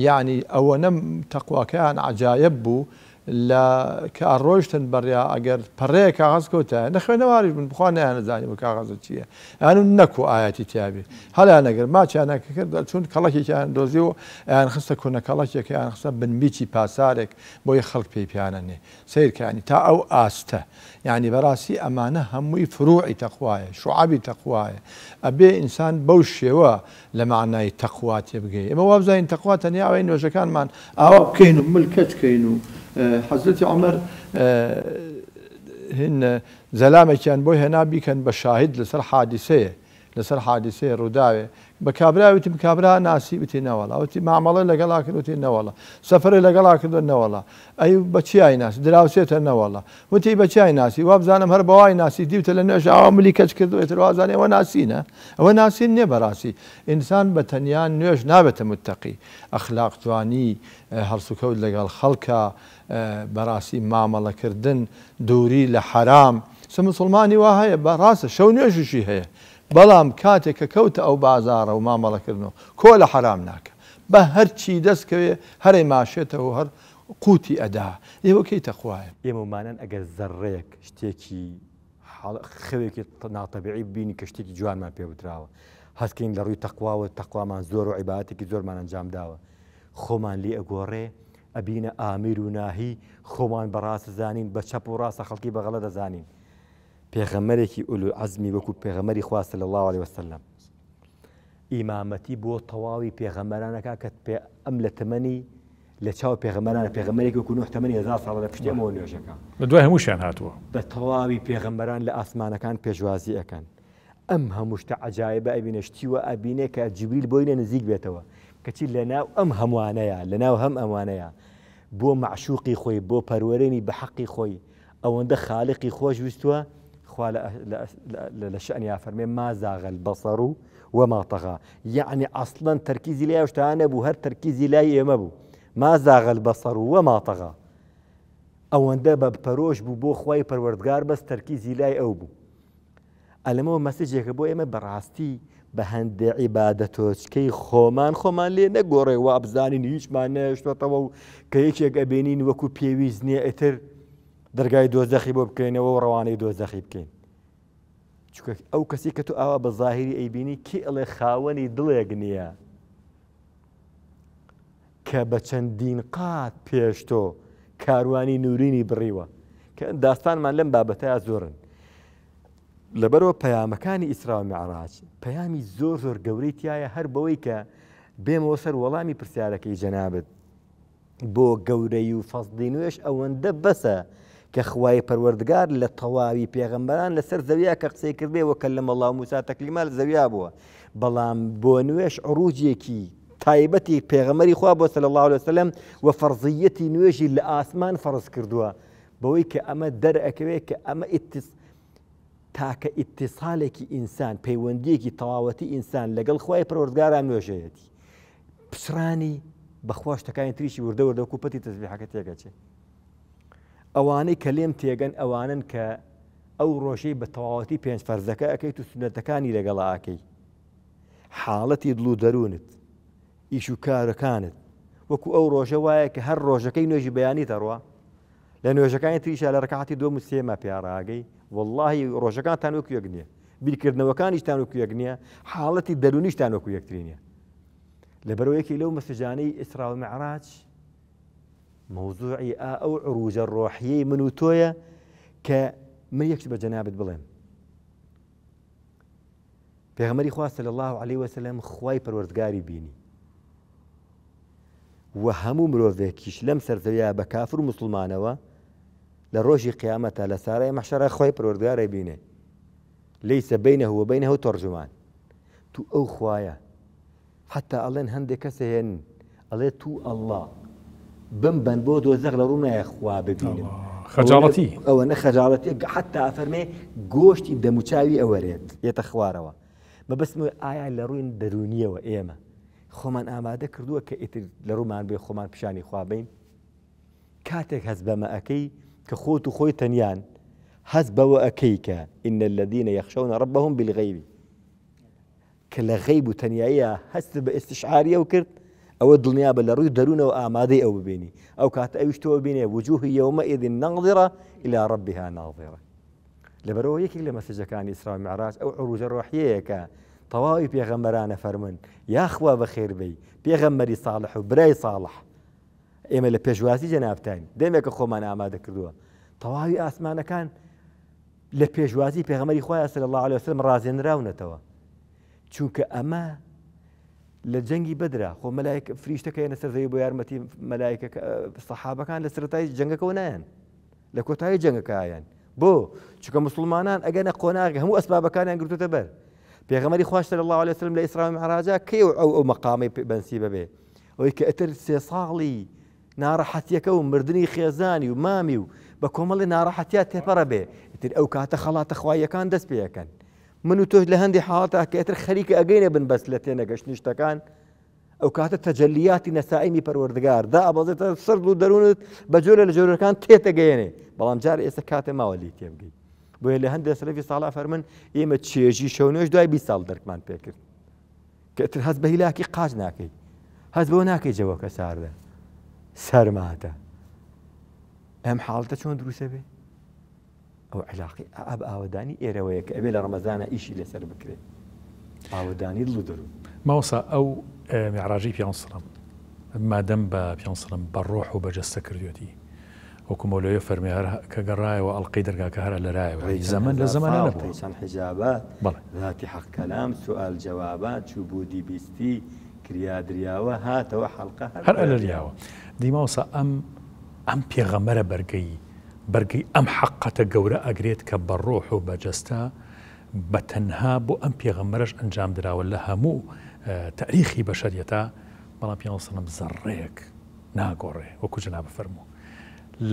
یەعنی ئەوەنە تەقواکەیان عەجایب بوو لە کە ئەڕۆیشتن بەڕیا ئەگەر پەڕەیەک کاغەز کەوتایە نەخوێنەواریش بوون بخوا نەیانەزانی بوو کاغەزە چییە یان نەکو ئایەتی تیابێ هەڵیان نەگرت ماچیان نەکرد چون کەڵەکێکیان دۆزیەوە ئەیان خستە کونە کەڵەکێک یان خستە بنمیچی پاسارێک بۆی خەڵک پێی پیانە نێ سەیر کە یانی تا ئەو ئاستە یانی بەڕاستی ئەمانە هەمووی فروعی تەقوایە شوعەبی تەقوایە ئەبێ ئینسان بەو شێوە لە مەعنای تەقوا تێبگەی ئێمە وابزانین تەقوا تەنیا ئەوەیە نوێژەکانمان ئاوا بکەین و مل کەچ کەین و حەزرەتی عومەر هین زەلامێکیان بۆ هێنا بیکەن بە شاهید لەسەر حادیسەیە لەسەر حادیسەیە ڕووداوێ بە کابرا وتم کابرا ناسی وتی نەوەڵا وتی مامەڵە لەگەڵا کرد وتی نەوەڵا سەفەرێ لەگەڵا کردوە نەوەڵا ئەی بە چیای ناسی دراوسێتە نەوەڵا وتی بە چیای ناسی وابزانم هەر بەوای ناسی دیوتە لە نوێژ ئاوا ملی کەچ کردو ئیتر وازانێ ئەوە ناسینە ئەوە ناسین نیە بەڕاستی ئینسان بە تەنیا نوێژ نابێتە متەقی ئەخلاق جوانی هەڵسوکەوت لەگەڵ خەڵکا بەڕاستی مامەڵەکردن دووری لە حەرام سە مسوڵمانی وا هەیە بە ڕاستە شەو نوێژیشی هەیە بەڵام کاتێک کە کەوتە ئەو بازاڕە و مامەڵەکردن و کۆ لە حەرام ناکە بە هەرچی دەست کەوێ هەرەی ماشێتەوە و هەر قوتی ئەدا ئێوە کەی تەقوایە؟ ئێمەمانان ئەگەر زەڕڕەیەک شتێکی خەوێکی ناتەبیعی ببینین کە شتێکی جوانمان پێ وتراوە هەستکەین لە ڕووی تەقواوە تەقوامان زۆر و عیبادەتێکی زۆرمان ئەنجام داوە خۆمان لێ ئەگۆڕێ ئەبینە ئامیر و ناهی خۆمان بە ڕاست زانین بە چەپ و ڕاستە خەڵکی بە غەڵە دەزانین پێغەمبەرێکی ئولوالعەزمی وەکو پێغەمبەری خوا صلی اللە علیە وسلم ئیمامەتی بۆ تەواوی پێغەمبەران ئەکا کە ئەم لە تەمەنی لە چاو پێغەمبەران پێغەمبەرێکی وەکو نوح تەمەنی هەزار ساڵە لە پشتی ئەمەوە نوێژەکە لە دوای هەمووشیان هاتووە. بە تەواوی پێغەمبەران لە ئاسمانەکان پێشوازی ئەکەن ئەم هەموو شتە عەجایبە ئەبینێ شتی وا ئەبینێ کە جیبریل بۆی لێ نزیک بێتەوە کەچی لەناو ئەم هەموانەیە لەناو هەم ئەمانەیە بۆ مەعشوقی خۆی بۆ پەروەرێنی بە حەقی خۆی ئەوەندە خالقی خۆش ویستووە خوا لە شەنیا فەرمێ ما زاغ البصر. وما طغى یەعنی ئەسڵەن تەرکیزی لای ئەو شتانە نەبوو هەر تەرکیزی لای ئێمە بوو ما زاغ البصر وما طغى ئەوەندە بە پەرۆش بوو بۆ خوای پەروەردگار بەس تەرکیزی لای ئەو بوو ئەلەمەوە مەسجێکە بۆ ئێمە بەڕاستی بە هەندێ عیبادەتۆچکەی خۆمان خۆمان لێ نەگۆڕێ وابزانین هیچمان نەهێشتۆتەوە و کە یەکێک ئەبینین وەکو پێویست نییە ئیتر دەرگای دۆزەخی بۆ بکەینەوە و ڕەوانەی دۆزەخی بکەین چونکە ئەو کەسی کە تۆ ئاوا بە زاهیری ئەیبینی کێ ئەڵێ خاوەنی دڵێک نییە کە بە چەندین قات پێش تۆ کاروانی نورینی بڕیوە کە داستانمان لەم بابەتەیا زۆرن لەبەرەوە پەیامەکانی ئیسرا و میعراج پەیامی زۆر زۆر گەورەی تایە هەر بەوەی کە بێمەوە سەر وەڵامی پرسیارەکەی جەنابت بۆ گەورەی و فەزڵی نوێژ ئەوەندە بەسە کە خوای پەروەردگار لە تەواوی پێغەمبەران لەسەر زەویا کە قسەی کردێ وکلم اللە موسی تکلیما لە زەویا بووە بەڵام بۆ نوێژ عروجێکی تایبەتی پێغەمبەری خوا بۆ صلی الله علیه وسلم و فەرزیەتی نوێژی لە ئاسمان فەرز کردووە بەوەی کە ئەمە دەرئەکەوێت کە ئەمە ئیتس تاکە ئیتیسالێکی ئینسان پەیوەندیەکی تەواوەتی ئینسان لەگەڵ خوای پەروەردگارا نوێژەیەتی پچڕانی بەخوا شتەکانی تریشی وردە وردە وەکو پەتی تەزبیحەکە تێگەچێ ئەوانەی کە لێم تێگەن ئەوانن کە ئەو ڕۆژەی بە تەواوەتی پێنج فەرزەکە ئەەکەیت و سونەتەکانی لەگەڵا ئاکەی حاڵەتی دڵ و دەروونت ئیش و کارەکانت وەکو ئەو ڕۆژە وایە کە هەر ڕۆژەکەی نوێژی بەیانی دەڕوا لە نوێژەکانی تریشا لە ڕکعاتی دووەم و سێما پیاڕاگەی واللهی ڕۆژەکانتان وەکو یەک نییە بیرکردنەوەکانیشتان وەکو یەک نییە حاڵەتی دەروونیشتان وەکو یەکتری نییە لەبەرەوە یەکی لەو مەسجانەی ئیسرا و معراج مەوزوعی ئا ئەو عروجە ڕۆحیەی من و تۆیە کە من یەکش بە جەنابت بڵێم پێغەمبەری خوا صلی الله علیه وسلم خوای پەروەردگاری بینی و هەموو مرۆڤێکیش لەم سەرزەویا بە کافر و مسلمانەوە لە ڕۆژی قیامەتە لە سارای مەحشەرە خوای پەروەردگارە بینێ ليس بينه وبينه ترجمان تو ئەو خوایە حتا ئەڵێن هەندێک کەس هێن ئەڵێ تو ئەڵڵا بمبەن بۆ دۆزەخ لە ڕوو نایە خوا ببینم خەجاڵەتی ئەوە نە خەجاڵەتی حتا ئەفەرمێ گۆشتی دەموچاوی ئەوەرێت یەتە خوارەوە مەبەستم ئایا لە ڕووی دەروونیەوە ئێمە خۆمان ئامادە کردووە کە ئیتر لە ڕوومان بێ خۆمان پیشانی خوا بین کاتێک هەست بەمە ئەکەی کە خۆت و خۆی تەنیان هەست بەوە ئەکەی کە إن الذين يخشون ربهم بالغيب کە لە غەیب و تەنیاییا هەستت بە ئیستشعاری ئەو کرد، ئەوە دڵنیابە لە ڕووی دەروونەوە ئامادەی ئەو ببینی، ئەو کاتە ئەویش تۆ ببینێ، وجوه یومئذ ناظرە الی ربها ناظرە. لەبەرئەوە یەکێک لە مەسجەکانی ئیسرا و میعراج ئەو عروجە ڕۆحیەیە کە تەواوی پێغەمبەران ئەفەرموون، یاخوا بەخێر بێی پێغەمبەری ساڵح و برای ساڵح، ئێمە لە پێشوازی جەنابتاین، دەمێکە خۆمان ئامادە کردووە، تەواوی ئاسمانەکان لە پێشوازی پێغەمبەری خوایە صلی اللە علیە وسلم ڕازێنراونەتەوە چونکە ئەمە لە جەنگی بەدرا خۆ مەلایک فریشتەکە یەنە سەر زەوی بۆ یارمەتی مەلایکە سەحابەکان لە سەرەتای جەنگەکەەوە نایەن لە کۆتایی جەنگەکە بۆ چونکە مسلمانان ئەگەنە قۆناغ هەموو ئەسبابەکانیان گرتوتە بەر پێغەمبەری خوا صلی الله علیه وسلم لە ئیسراء و میعراجا کەی ئەو ئەو مەقامەی بەنسی بەبێ ئەوەی کە ئەتر سێ ساڵی ناڕەحەتیەکە و مردنی خێزانی و مامی و بە کۆمەڵی ناڕەحەتیا تێپەڕە بێ ئیتر ئەو کاتە خەڵاتە خواییەکان دەست پێ ئەکەن من و تۆش لە هەندی حاڵەتا کە ئیتر خەریکە ئەگەینە بن بەس لە تێنەگەشتنی شتەکان ئەو کاتە تەجەلیاتی نەسائیمی پەروەردگار دائەبەزێتە سەر دڵ و دەروونت بە جۆرە لە جۆرەکان تێتەگەیەنێ بەڵام جار ئێستا کاتێ ماوە لێی تێبگەی بۆیە لە هەندێک سەلەفی ساڵا فەرمن ئێمە چێژی شەو نوێژ دوای 20 ساڵ دەرکمان پێکرد کە ئیتر هەست بە هیلاکی قاچ ناکەی هەست بەوە ناکەی جەوەکە ساردە سەرماتە ئەم حاڵتە چۆن دروستە بێ ئەو علاقی ئاب ئاوەدانی ئێرەوەیە کە ئەبێ لە ڕەمەزانە ئیشی لەسەر بکرێت ئاوەدانی دڵ و دەروون مامۆستا ئەو میعراجی پێ سڵام مادەم بە پێ سڵام بە ڕۆح و بە جەستە کردوێتی وەکو مەولەوی فەرمی هەر کە گەڕایەوە ئەڵقەی دەرگاکە هەر لەرایەوە ڕێی زەمەن لە زەمەنە ساڵ نەبووە. تەی چەند حیجابات بەڵێ. ذاتی حەق کەلام سوئال جەوابات چوو بوودی بیستی کریا دریاوە هاتەوە حەڵقە هەر هەر ئەلەریاوە. ئەلەریاوە. دی مامۆستا ئەم ئەم پێغەمبەرە بەرگەی بەرگەی ئەم حەققەتە گەورە ئەگرێت کە بە ڕۆح و بە جەستە بە تەنها بۆ ئەم پێغەمبەرەش ئەنجام دراوە لە هەموو تاریخی بەشەریەتا بەڵام پێغەمبەر صلی اللە علیە و سلم زەڕڕەیەک ناگۆڕێ وەکو جەنابت فەرموو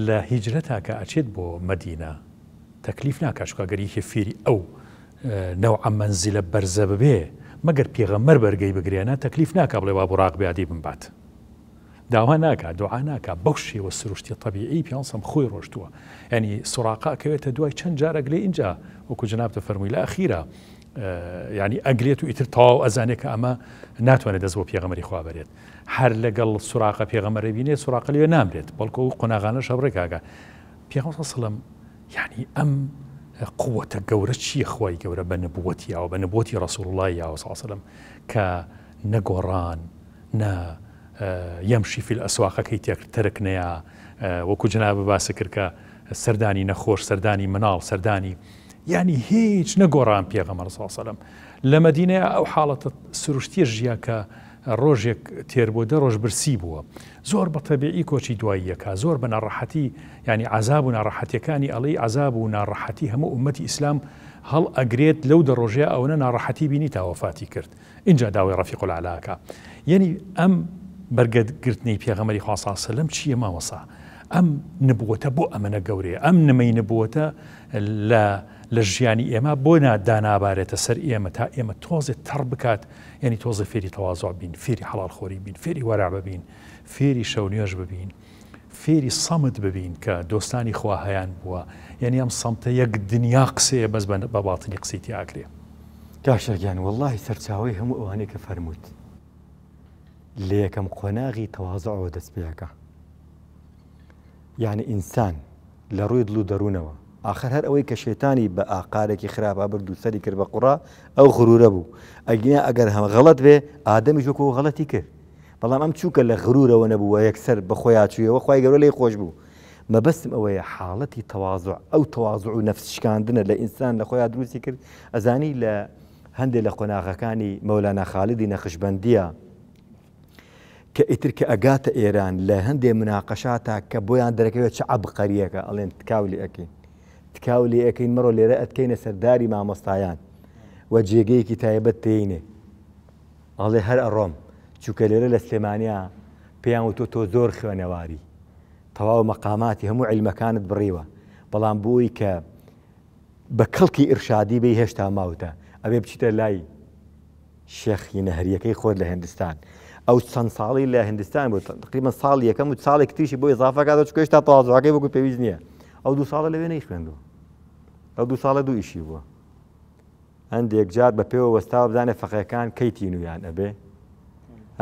لە هیجرەتا کە ئەچێت بۆ مەدینە تەکلیف ناکات چونکە گەر یەکێ فێری ئەو نەوعە مەنزیلە بەرزە ببێ مەگەر پێغەمبەر بەرگەی بگرێ نا تەکلیف ناکا بڵێ وا بوراق بێ ئادەی بمبات. داوا ناکا دوعا ناکا بەو شێوە سروشتیە تەبیعی پێغەمبەر خۆی ڕۆشتووە یعنی سوراقە ئەکەوێتە دوای چەند جار ئەگلێ ئینجا وەکو جەنابتە فەرمووی لە ئەخیرا یعنی ئەگلێت و ئیتر تەواو ئەزانێت کە ئەمە ناتوانێت دەست بۆ پێغەمبەری خوا بەرێت هەر لەگەڵ سوراقە پێغەمبەرە بینێ سوراقە لێ نامرێت بەڵکو ئەو قۆناغانەش هەبڕێکاگە پێغەمبەر سەڵم یعنی ئەم قوتە گەورە چییە خوای گەورە بە نبوەتی یاوە بە نبوەتی ڕسول الله یاوە سەڵم کە نەگۆڕان نە یەمشی فی الاسواقەکەی تێک تەرک نەیا وەکو جەنابت باست کرد کە سەردانی نەخۆش سەردانی مناڵ سەردانی یعنی هیچ نەگۆڕان پێغەمبەر صلی الله علیه و سلم لە مەدینەیە ئەو حاڵەتە سروشتیە ژیا کە ڕۆژێک تێر بۆ دە ڕۆژ برسی بووە زۆر بە تەبیعی کۆچی دواییەکە زۆر بە ناڕەحەتی ینی عذاب و ناڕەحەتیەکانی ئەڵێی عذاب و ناڕەحەتی هەموو ئومەتی ئیسلام هەڵ ئەگرێت لەو دە ڕۆژەیە ئەوەنە ناڕەحەتی بینی تا وەفاتی کرد ئینجا داوای ڕەفیق الاعلی ئەکا یەنی ئەم بەرگە گرتنەی پێغەمبەری خوا صلی سلم چییە مامۆسا ئەم نبوەتە بۆ ئەمەنە گەورەیە ئەم نمەی نبوەتە لە لە ژیانی ئێمە بۆ دانابارێتە سەر ئێمە تا ئێمە تۆزێ تەڕ بکات یعنی تۆزێ فێری تەوازۆ بین فێری حەڵال خۆری بین فێری وەرع ببین فێری شەو نوێژ ببین فێری سەمت ببین کە دۆستانی خوا هەیان بووە یعنی ئەم سەمتە یەک دنیا قسەیە بەس بە باتنی قسەی تیاکرێ. کاک شێخ گیان وەڵاهی سەرچاوەی هەموو ئەوانەی کە فەرمووت لە یەکەم قۆناغی تەوازعەوە دەست پێ ئەکا یعنی ئینسان لە ڕووی دڵ و دەروونەوە ئاخر هەر ئەوەی کە شەیتانی بە ئاقارێکی خراپا برد و سەری کرد بە قوڕا ئەو غرورە بوو ئەگینا ئەگەر هەم غەڵەت بێ ئادەمیش وەکو غەڵەتی کرد بەڵام ئەم چووکە لە غرورەوە نەبوو و یەکسەر بە خۆیا چوویەوە خوای گەورە لێی خۆش بوو مەبەستم ئەوەیە حاڵەتی تەوازع ئەو تەوازع و نەفس شکاندنە لە ئینسان لە خۆیا دروستی کرد ئەزانی لە هەندێک لە قۆناغەکانی مەولانا خالیدی نەخشبەندیە کە ئیتر کە ئەگاتە ئێران لە هەندێ مناقەشاتا کە بۆیان دەرەکەوێت چ عەبقەریەکە ئەڵێن تکاو لێ ئەکەین تکاو لێ ئەکەین مەڕۆ لێرە ئەتکەینە سەرداری مامۆستایان و جێگەیەکی تایبەت تێینێ ئەڵێ هەر ئەڕۆم چونکە لێرە لە سلێمانیا پێیان وتوە تۆ زۆر خوێنەواری تەواو مەقاماتی هەموو عیلمەکانت بڕیوە بەڵام بۆی کە بە کەڵکی ئیرشادی بێی هێشتا ماوتە ئەبێ بچیتە لای شێخی نەهریەکەی خۆت لە هندستان ئەو چەند ساڵی لە هندستان بوو تقریبا ساڵ یەکەم و ساڵێک تریشی بۆ ئیزافە کاتەوە چونکە هێشتا تەوازوعەکەی وەکو پێویست نییە ئەو دوو ساڵە لەوێ نەیخوێندووە ئەو دوو ساڵە دوو ئیشی بووە هەندێک جار بە پێوە وەستاوە بزانێ فەقێکان کەی تینویان ئەبێ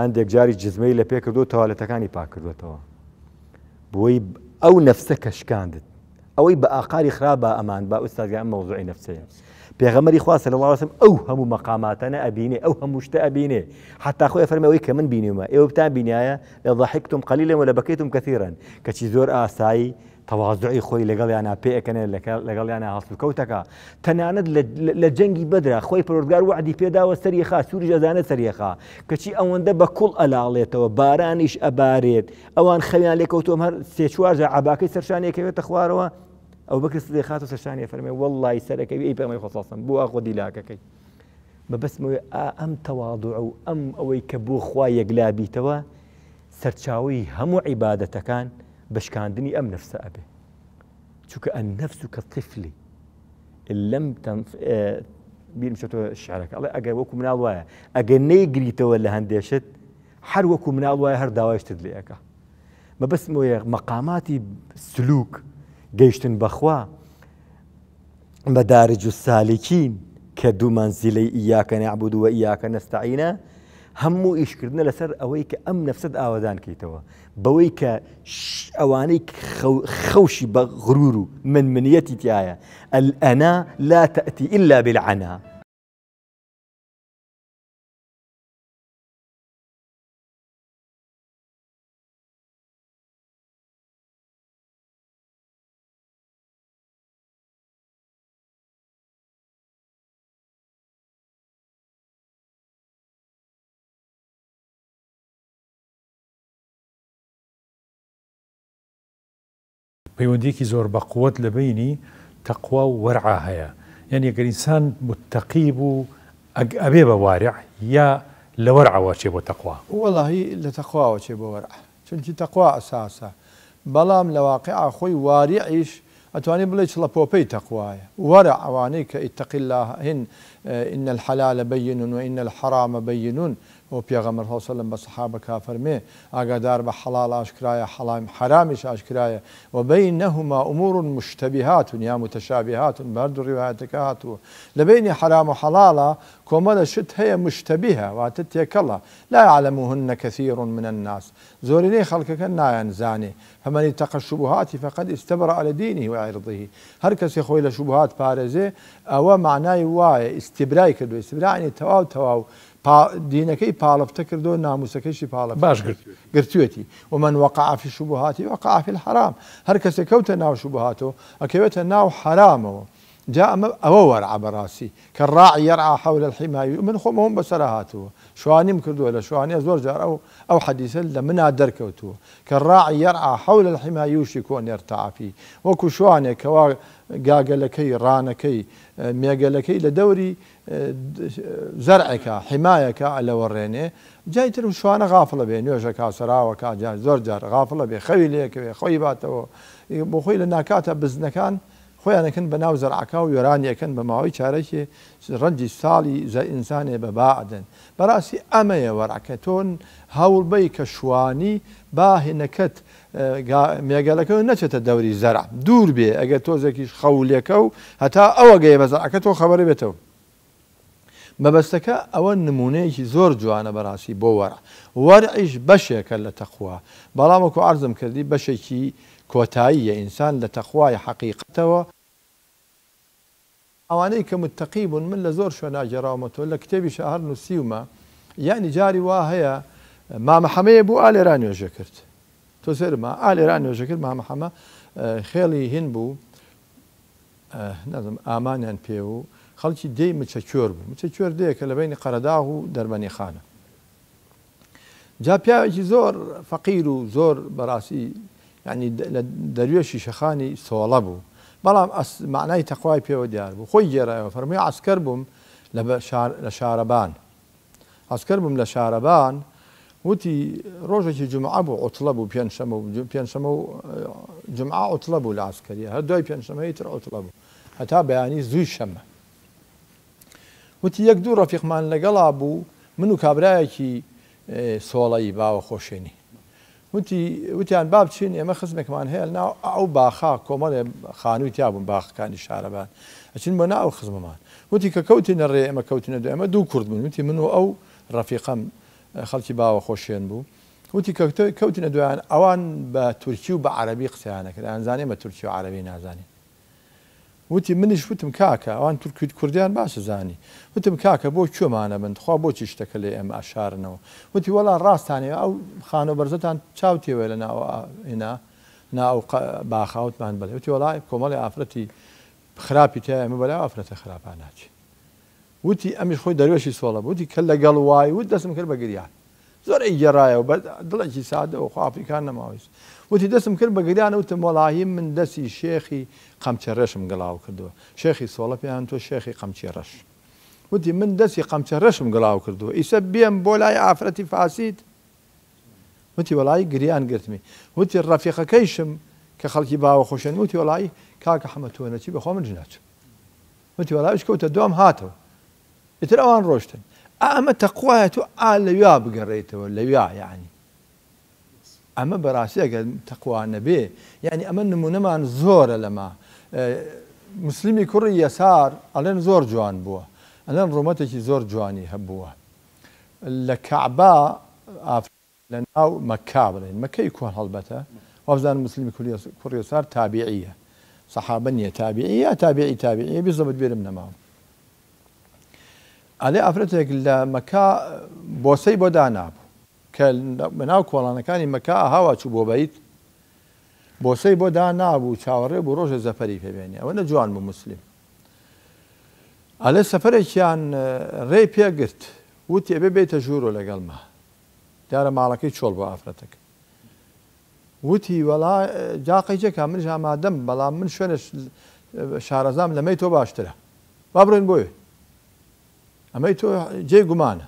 هەندێک جاری جزمەی لە پێ کردو تەوالێتەکانی پاک کردوێتەوە بۆی ئەو نەفسە کە شکاندت ئەوەی بە ئاقاری خراپ بە ئەمان با ئوستازگە ئەم مەوزوعی نەفسەیە پێغەمبەری خوا صلی الله علیه و سلم ئەو هەموو مەقاماتانە ئەبینێ ئەو هەموو شتە ئەبینێ حتا خۆی فەرمی ئەوەی کە من بینیومە ئێوە بتان بینایە لضحكتم قليلا ولبكيتم كثيرا کەچی زۆر ئاسایی تەوازوعی خۆی لەگەڵیانا پێ ئەکەنێ لەگەڵیانا هەڵسوکەوتەکا تەنانەت لە جەنگی بەدرا خۆی پەروەردگار وەعدی پێداوە سەری خا سوریش ئەزانێت سەری خا کەچی ئەوەندە بە کوڵ ئەلاڵێتەوە بارانیش ئەبارێت ئەوان خەویان لێکەوتوم هەر سێ چوار جار عەباکەی سەرشانی ئەکەوێتە خوارەوە ئەو بەکر سدیق خاتو سەرشانی فەرمێ وەڵڵای سەرەکەوی ئەی پێغەمبەری خوا صلی الله علیه و سلم بۆ ئاخۆ دیلاکەکەی مەبەستمەوەی ئا ئەم تەواضع و ئەم ئەوەی کە بۆ خوا یەکلا بیتەوە سەرچاوەی هەموو عیبادەتەکان بە شکاندنی ئەم نەفسە ئەبێ چونکە النفس كالطفل إن لم تنف بیرم چێتەوە شعرەکە ئەڵێ ئەگەر وەکو مناڵ وایە ئەگەر نەیگریتەوە لە هەندێ شت هەر وەکو مناڵ وایە هەر داوای شتت لێ ئەکا مەبەستم ئەوەیە مەقاماتی سلوک گەیشتن بەخوا مدارج السالکین کە دوو مەنزیلەی ئیاکە نعبد و ئیاکە نەستەعینە هەموو ئیشکردنە لەسەر ئەوەی کە ئەم نەفسەت ئاوەدان کەیتەوە بەوەی کە ئەوانەی خەوشی بە غرور و منمنیەتی تایە الأنا لا تأتي إلا بالعنا. پەیوەندیەکی زۆر بەقوەت لە بەینی تەقوا و وەرعا هەیە یانی گەر ئینسان متەقی بوو ئەگ ئەبێ بە وارع یا لە وەرعەوە ئەچێ بۆ تەقوا؟ وەڵاهی لە تەقواوە چێ بۆ وەرع چونکی تەقوا ئەساسە بەڵام لە واقیعا خۆی واریعیش ئەتوانی بڵێی چڵەپۆپەی تەقوایە. وەرع ئەوانەی کە اتق اللە هن ان الحلال بین و ان الحرام بین و پێغەمبەر صلی اللە علیە وسلم بە سەحابەکە ئەفەرمێ ئاگادار بە حەڵاڵ ئاشکرایە حەڵام حەرامیش ئاشکرایە و بینهما امور مشتبهات یا متشابهات بە هەردوو ڕیوایەتەکە هاتووە لە بەینی حەرام و حەڵاڵا کۆمەلە شت هەیە مشتبهە واتە تێکەڵە لا یعلمهن کثیر من الناس زۆرینەی خەڵکەکە نایانزانێ فمن اتقی الشبهات فقد استبرأ لدینه وعرضه هەر کەسێ خۆی لە شوبهات پارێزێ ئەوە مەعنای وایە ئیستیبرای کردوە ئیستیبرا یەعنی تەواو تەواو پا دینەکەی پاڵفتە کردوە ناموسەکەیشی پاڵفتە باش کرد گرتویەتی ومن وقع فی الشبهات وقع فی الحرام هەر کەسێ کەوتە ناو شوبهاتەوە ئەکەوێتە ناو حەرامەوە جا ئەمە ئەوە وەرعە بەڕاستی کالراعی یرعی حول الحما من خۆم ئەوەم بەسەرا هاتووە شوانیم کردووە لە شوانیە زۆر جار ئەو ئەو حەدیسە لە منا دەرکەوتووە کالراعی یرعی حول الحما یوشک ان یرتع فیه وەکو شوانێک کەوا گاگەلەکەی ڕانەکەی مێگەلەکەی لە دەوری زەرعێکا حیمایەکا ئەلەوەڕێنێ جای تر شوانە غافڵە بێ نوێژەکا سەراوەکا جا زۆر جار غافڵە بێ خەوی لێکەوێ خۆی باتەوە بۆ خۆی لە ناکاتە بزنەکان خۆیان ئەکەن بە ناو زەرعەکا و وێرانی ئەکەن بە ماوەی چارەکێ ڕەنجی ساڵی زە ئینسانێ بە با ئەدەن بەڕاستی ئەمەیە وەرع کە تۆ هەوڵ بەی کە شوانی با هینەکەت گا مێگەلەکە نەچێتە دەوری زەرع دوور بێ ئەگەر تۆزێکیش خەو لێکەو هەتا ئەوە گەیە بە زەرعەکە تۆ خەبەرە بێتەوە مەبەستەکە ئەوە نمونەیەکی زۆر جوانە بەڕاستی بۆ وەرع وەرعیش بەشێکە لە تەقوا بەڵام وەکو عەرزم کردی بەشێکی کۆتاییە ئینسان لە تەقوای حەقیقەتەوە ئەوانەی کە متەقی بوون من لە زۆر شوێنا گێڕاومەتەوە لە کتێبیشا هەر نووسیومە یانی جاری وا هەیە مامە حەمەیە بوو ئا لێرا نوێژێ کرد تۆ سەیرمە ئا لێرا نوێژێ کرد مامە حەمە خێڵی هین بوو نازم ئامانیان پێ و خەڵکی دێی مچەکوێر بوو مچەکوێر دێیەکە لە بەینی قەرەداغ و دەربەنیخانە جا پیاوێکی زۆر فەقیر و زۆر بەڕاستی یعنی لە دەروێشی شەخانی سۆڵە بوو بەڵام معنای تەقوای پێوە دیار بوو خۆی گێڕایەوە فەرمووی عەسکەر بووم لە شارەبان عەسکەر بووم لە شارەبان وتی ڕۆژێکی جومعە بوو عوتڵە بوو پێنجشەمە و پێنجشەمە و جومعە عوتڵە بوو لە عەسکەریە هەر دوای پێنجشەمەی تر عوتڵە بوو هەتا بەیانی زووی شەمە وتی یەک دوو ڕەفیقمان لەگەڵا بوو من و کابرایەکی سۆڵەیی باوە خۆشێنی وتی وتیان با بچین ئێمە خزمێکمان هەیە لەناو ئەو باخە کۆمەڵێ خانووی تیا بوون باخەکانی شارەبان ئەچین بۆ ناو ئەو خزمەمان وتی کە کەوتینە ڕێ ئێمە کەوتینە دوای ئێمە دوو کورد بووین وتی من و ئەو ڕەفیقەم خەڵکی باوە خۆشێن بوو وتی کە کەوتینە دوایان ئەوان بە تورکی و بە عەرەبی قسەیان ئەکرد ئەیانزانی ئێمە تورکی و عەرەبی نازانین وتی، منیش وتم کاکە، ئەوان تورکی کوردیان باش ئەزانی. وتم کاکە بۆ کوێمان ئەبەن، تخوا بۆچی شتەکە لێ ئێمە ئەشارنەوە؟ وتی، وەڵا ڕاستان ئێوە ئەو خانووە بەرزەتان چاو تێوەیە لە ناو هینا، نا ئەو باخە؟ وتمان بەڵێ. وتی، وەڵا کۆمەڵێ ئافرەتی خراپی تیایە، ئێمە بەلای ئەو ئافرەتە خراپە ناچین. وتی، ئەمیش خۆی دەروێشی سۆڵە بوو، وتی، کە لەگەڵ وای وت دەستم کرد بە گریان. زۆر ئەیگێڕایەوە بە دڵێکی سادەوە خۆ ئافریکان نەماوە هیچ. وتی دەستم کرد بە گریان وتم وەڵاهی من دەستی شێخی قەمچە ڕەشم گڵاو کردووە. شێخی سۆڵە پێیان وتووە شێخی قەمچی ڕەش. وتی من دەستی قەمچە ڕەشم گڵاو کردووە ئیسە بێم بۆ لای ئافرەتی فاسید؟ وتی وەڵاهی گریان گرتمی. وتی ڕەفیقەکەیشم کە خەڵکی باوەخۆشێن وتی وەڵاهی کاکە حەمە تۆ نەچی بەخوا منیش ناچم. وتی وەڵا ئەویش کەوتە دوام هاتەوە. ئیتر ئەوان ڕۆشتن. ئا ئەمە تەقوایە تۆ ئا لەویا بگەڕێیتەوە لەویا یەعنی ئەمە بەڕاستی ئەگەر تەقوا نەبێ یەعنی ئەمە نمونەمان زۆرە لەمە موسلیمی کوڕی یەسار ئەڵێن زۆر جوان بووە ئەڵێن ڕوومەتێکی زۆر جوانی هەبووە لە کەعبە لە ناو مەککە بڵێین مەککەی کۆن هەڵبەتە وابزانم موسلمی کوڕی یەسار تابیعیە سەحابە نیە تابیعی یا تابیعی تابیعیە بیزەبت بیرم نەماوە ئەلێ ئافرەتێک لە مەکە بۆسەی بۆ دانابوو کە بەناو کۆڵانەکانی مەکە ئاهاوا چوو بۆ بەیت بۆسەی بۆ دانابوو چاوەڕێ بوو ڕۆژێ زەفەری پێبێنێ ئەوە نە جوان بوو موسلیم ئەلێ سەفەرێکیان ڕێی پێگرت وتی ئەبێ بێیتە ژوورۆ لەگەڵما دیارە ماڵەکەی چۆڵ بوو ئافرەتەکە وتی وەڵا جا قەیچەکە منیش ئامادەم بەڵام من شوێنە شارەزام لەمەی تۆ باشترە با بڕۆین بۆیێ ئەمەی تۆ جێی گومانە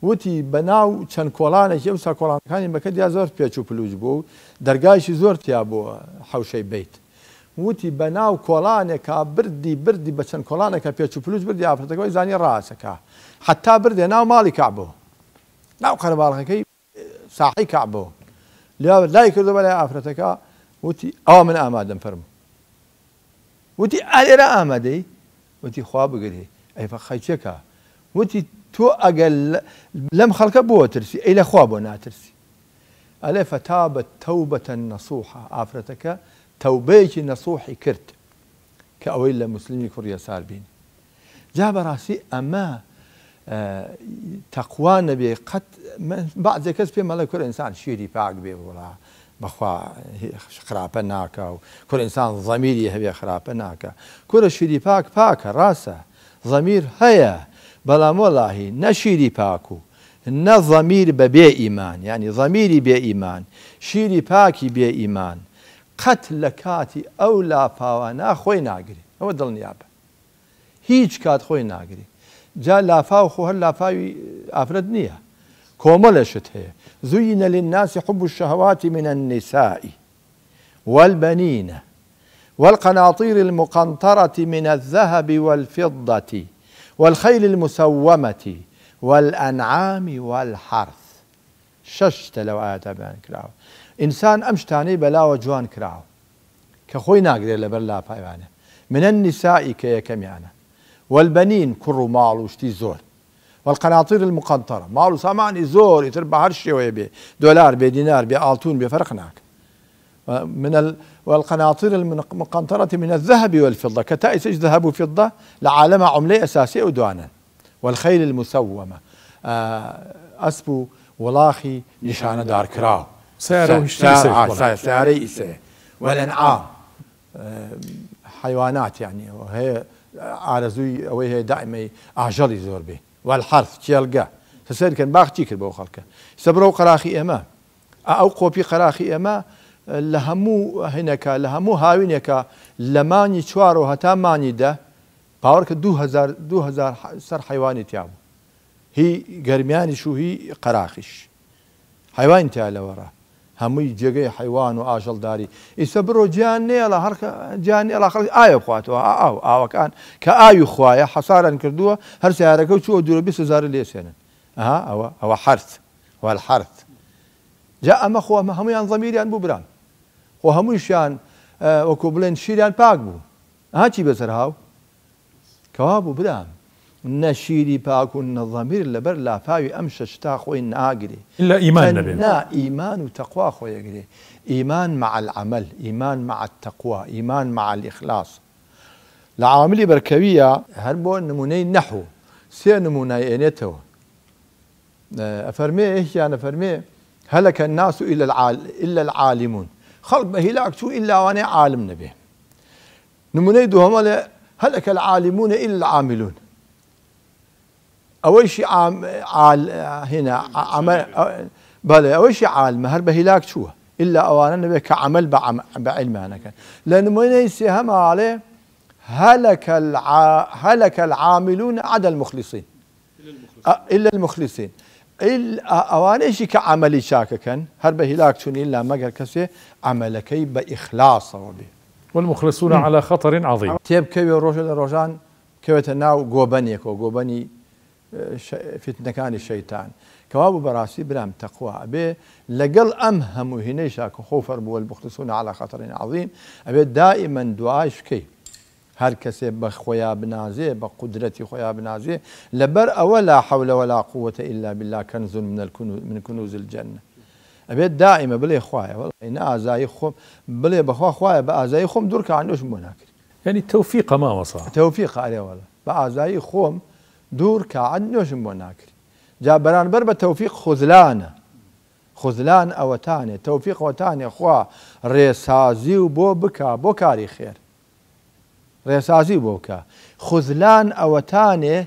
وتی بەناو چەند کۆڵانێکی ئەوسا کۆڵانەکانی مەکە دیا زۆر پێچ و پلوچ بوو و دەرگایشی زۆر تیا بووە حەوشەی بەیت. وتی بە ناو کۆڵانێکا بردی بردی بە چەند کۆڵانێکا پێچ و پلوچ بردی ئافرەتەکە وای زانی ڕائەچەکا حەتا بردیە ناو ماڵی کەعبەوە ناو قەرەباڵغەکەی ساحەی کەعبەوە لێ لای کردو بەلای ئافرەتەکە وتی ئەوە من ئامادەم فەرموو وتی ئالێرە ئامادەی وتی خوا بگرێ ئەی فەقەیچێکە وتی تۆ ئەگەر لەم خەڵکە بۆ ترسی ئەی لە خوا بۆ ناترسی ئەلێ فتابت توبة نصوحا ئافرەتەکە تەوبەیەکی نەسوحی کرد کە ئەوەی لە موسلمی کوڕی یەسار بینی جا بەڕاستی ئەمە تەقوا نەبێ قەت بەعزێ کەس پێم ئەڵێ کورە ئینسان شیری پاک بێ وڵا بەخوا خراپە ناکا و کورە ئینسان زەمیری هەبێ خراپە ناکا کورە شیری پاک پاکە ڕاستە زەمیر هەیە بەڵام وەڵاهی نە شیری پاک و نە زەمیر بە بێ ئیمان یانی زەمیری بێ ئیمان شیری پاکی بێ ئیمان قەت لە کاتی ئەو لافاوانە خۆی ناگرێ ئەوە دڵنیابە هیچ کات خۆی ناگرێ جا لافاو خۆ هەر لافاوی ئافرەت نییە کۆمەڵێ شت هەیە زوین للناس حب الشهوات من النساء والبنین والقناطیر المقنطرة من الذهب والفضة والخیل المسومة والانعام والحرث شەش شتە لەو ئایەتە بەیان کراوە ئینسان ئەم شتانەی بەلاوە جوان کراوە کە خۆی ناگرێت لەبەر لاپایانە من النساء کە یەکەمیانە والبنین کوڕ و ماڵ و شتی زۆر والقناطیر المقنطرە ماڵ و سامانی زۆر ئیتر بە هەر شێوەیە بێ دۆلار بێ دینار بێ ئاڵتون بێ فەرق ناکە من ال والقناطیر المقنطرة من الذهب والفضة کە تا ئیسەش ذهب و فضة لە عالەما عوملەی ئەساسی ئەو دوانەن والخیل المسومە ئەسپ و وڵاخی نیشانەدارکراو سەیارە و هیچ شتێکی سەیر بەڵێ. سەیارەی ئیسەیە والانعام حەیوانات یانی هەیە ئارەزووی ئەوەی هەیە دائیمەی ئاژەڵی زۆر بێ والحرث کێڵگە سەیر کەن باخ چی کرد بەو خەڵکە ئیسە بڕۆ قەراخی ئێمە ئەو قۆپی قەراخی ئێمە لە هەموو هینەکە لە هەموو هاوینێکە لە مانگی چوارەوە هەتا مانگی دە باوەڕکە 2000 2000 سەر حەیوانی تیا بوو هی گەرمیانیش و هی قەراخیش حەیوانی تیا لەوەڕا هەمووی جێگەی حەیوان و ئاژەڵداری ئیسە بڕۆ جیان نێڵە هەر جیان نێڵە خەڵک ئاوێ بخواتەوە ئاو ئاوەکان کە ئاوی خوایە حەساران کردووە هەر سیارەکە و چووە دوورە 20 هزار لێسێنن ئەها ئەوە ئەوە حەرث والحرث جا ئەمە خۆ ئەمە هەموویان زەمیریان بوو برام خۆ هەموویشیان وەکو بڵێن شیریان پاک بوو ئەها چی بەسەر هاو کەوابوو برام نە شیری پاک و نە زەمیر لەبەر لافاوی ئەم شەشتا خۆی ناگرێ ئیلا ئیمان نەبێ. تەنها ئیمان و تەقوا خۆی ئەگرێ ئیمان مع العمل ئیمان مع التقوا ئیمان مع الاخلاص لە عواملی بەرکەویە هەر بۆ نمونەی نەحو سێ نمونای ئێنێتەوە ئەفەرمێ یەکیان ئەفەرمێ هلک الناس الا العالمون خەڵک بە هیلاک چوو ئیلا ئەوانەی عالم نەبێ نمونەی دووهەم ئەڵێ هلک العالمون الا العاملون ئەوەیشی عال هنا عمل بەڵێ ئەوەیشی عالمە هەر بە هیلاک چووە ئیلا ئەوانە نەبێ کە عمل بە عیلمانەکەن لە نمونەی سێهەم ئاڵێ هلك الع... هلك العاملون عدا المخلصين الا المخلصین ئەوانەیشی کە عەمەلی چاکەکەن هەر بە هیلاک چوون ئیلا مەگەر کەسێ عەمەلەکەی بە ئیخلاسەوە بێ. والمخلصون علی خطر عظیم. تێبکەوێ ڕۆژێ لە ڕۆژان بکەوێتە ناو گۆبەنێکەوە گۆبەنی فیتنەکانی شەیتان کەوابوو بەڕاستی برام تەقوا ئەبێ لەگەڵ ئەم هەموو هینەیشا کە خۆو فەرموو والمخلصون علی خطر عظیم ئەبێ دائیمەن دوعایش بکەی هەر کەسێ بە خۆیا بنازێ بە قودرەتی خۆیا بنازێ لەبەر ئەوە لا حول ولا قوة الا باللە کنز من الکنوز من کنوز الجنە ئەبێت دائیمە بڵێ خوایە وەڵی نە ئازایی خۆم بڵێ بەخوا خوایە بە ئازایی خۆم دوو ڕکاع نوێژم بۆ ناکرێ. یانی تەوفیقە مامۆستا. تەوفیقە ئەرێ وەڵا بە ئازایی خۆم دوو ڕکاعەت نوێژم بۆ ناکرێ جا بەرانبەر بە تەوفیق خوزلانە خوزلان ئەوەتانێ تەوفیق ئەوەتانێ خوا ڕێسازی و بۆ بکا بۆ کاری خێر ڕێسازی بۆ بکا خوزلان ئەوەتانێ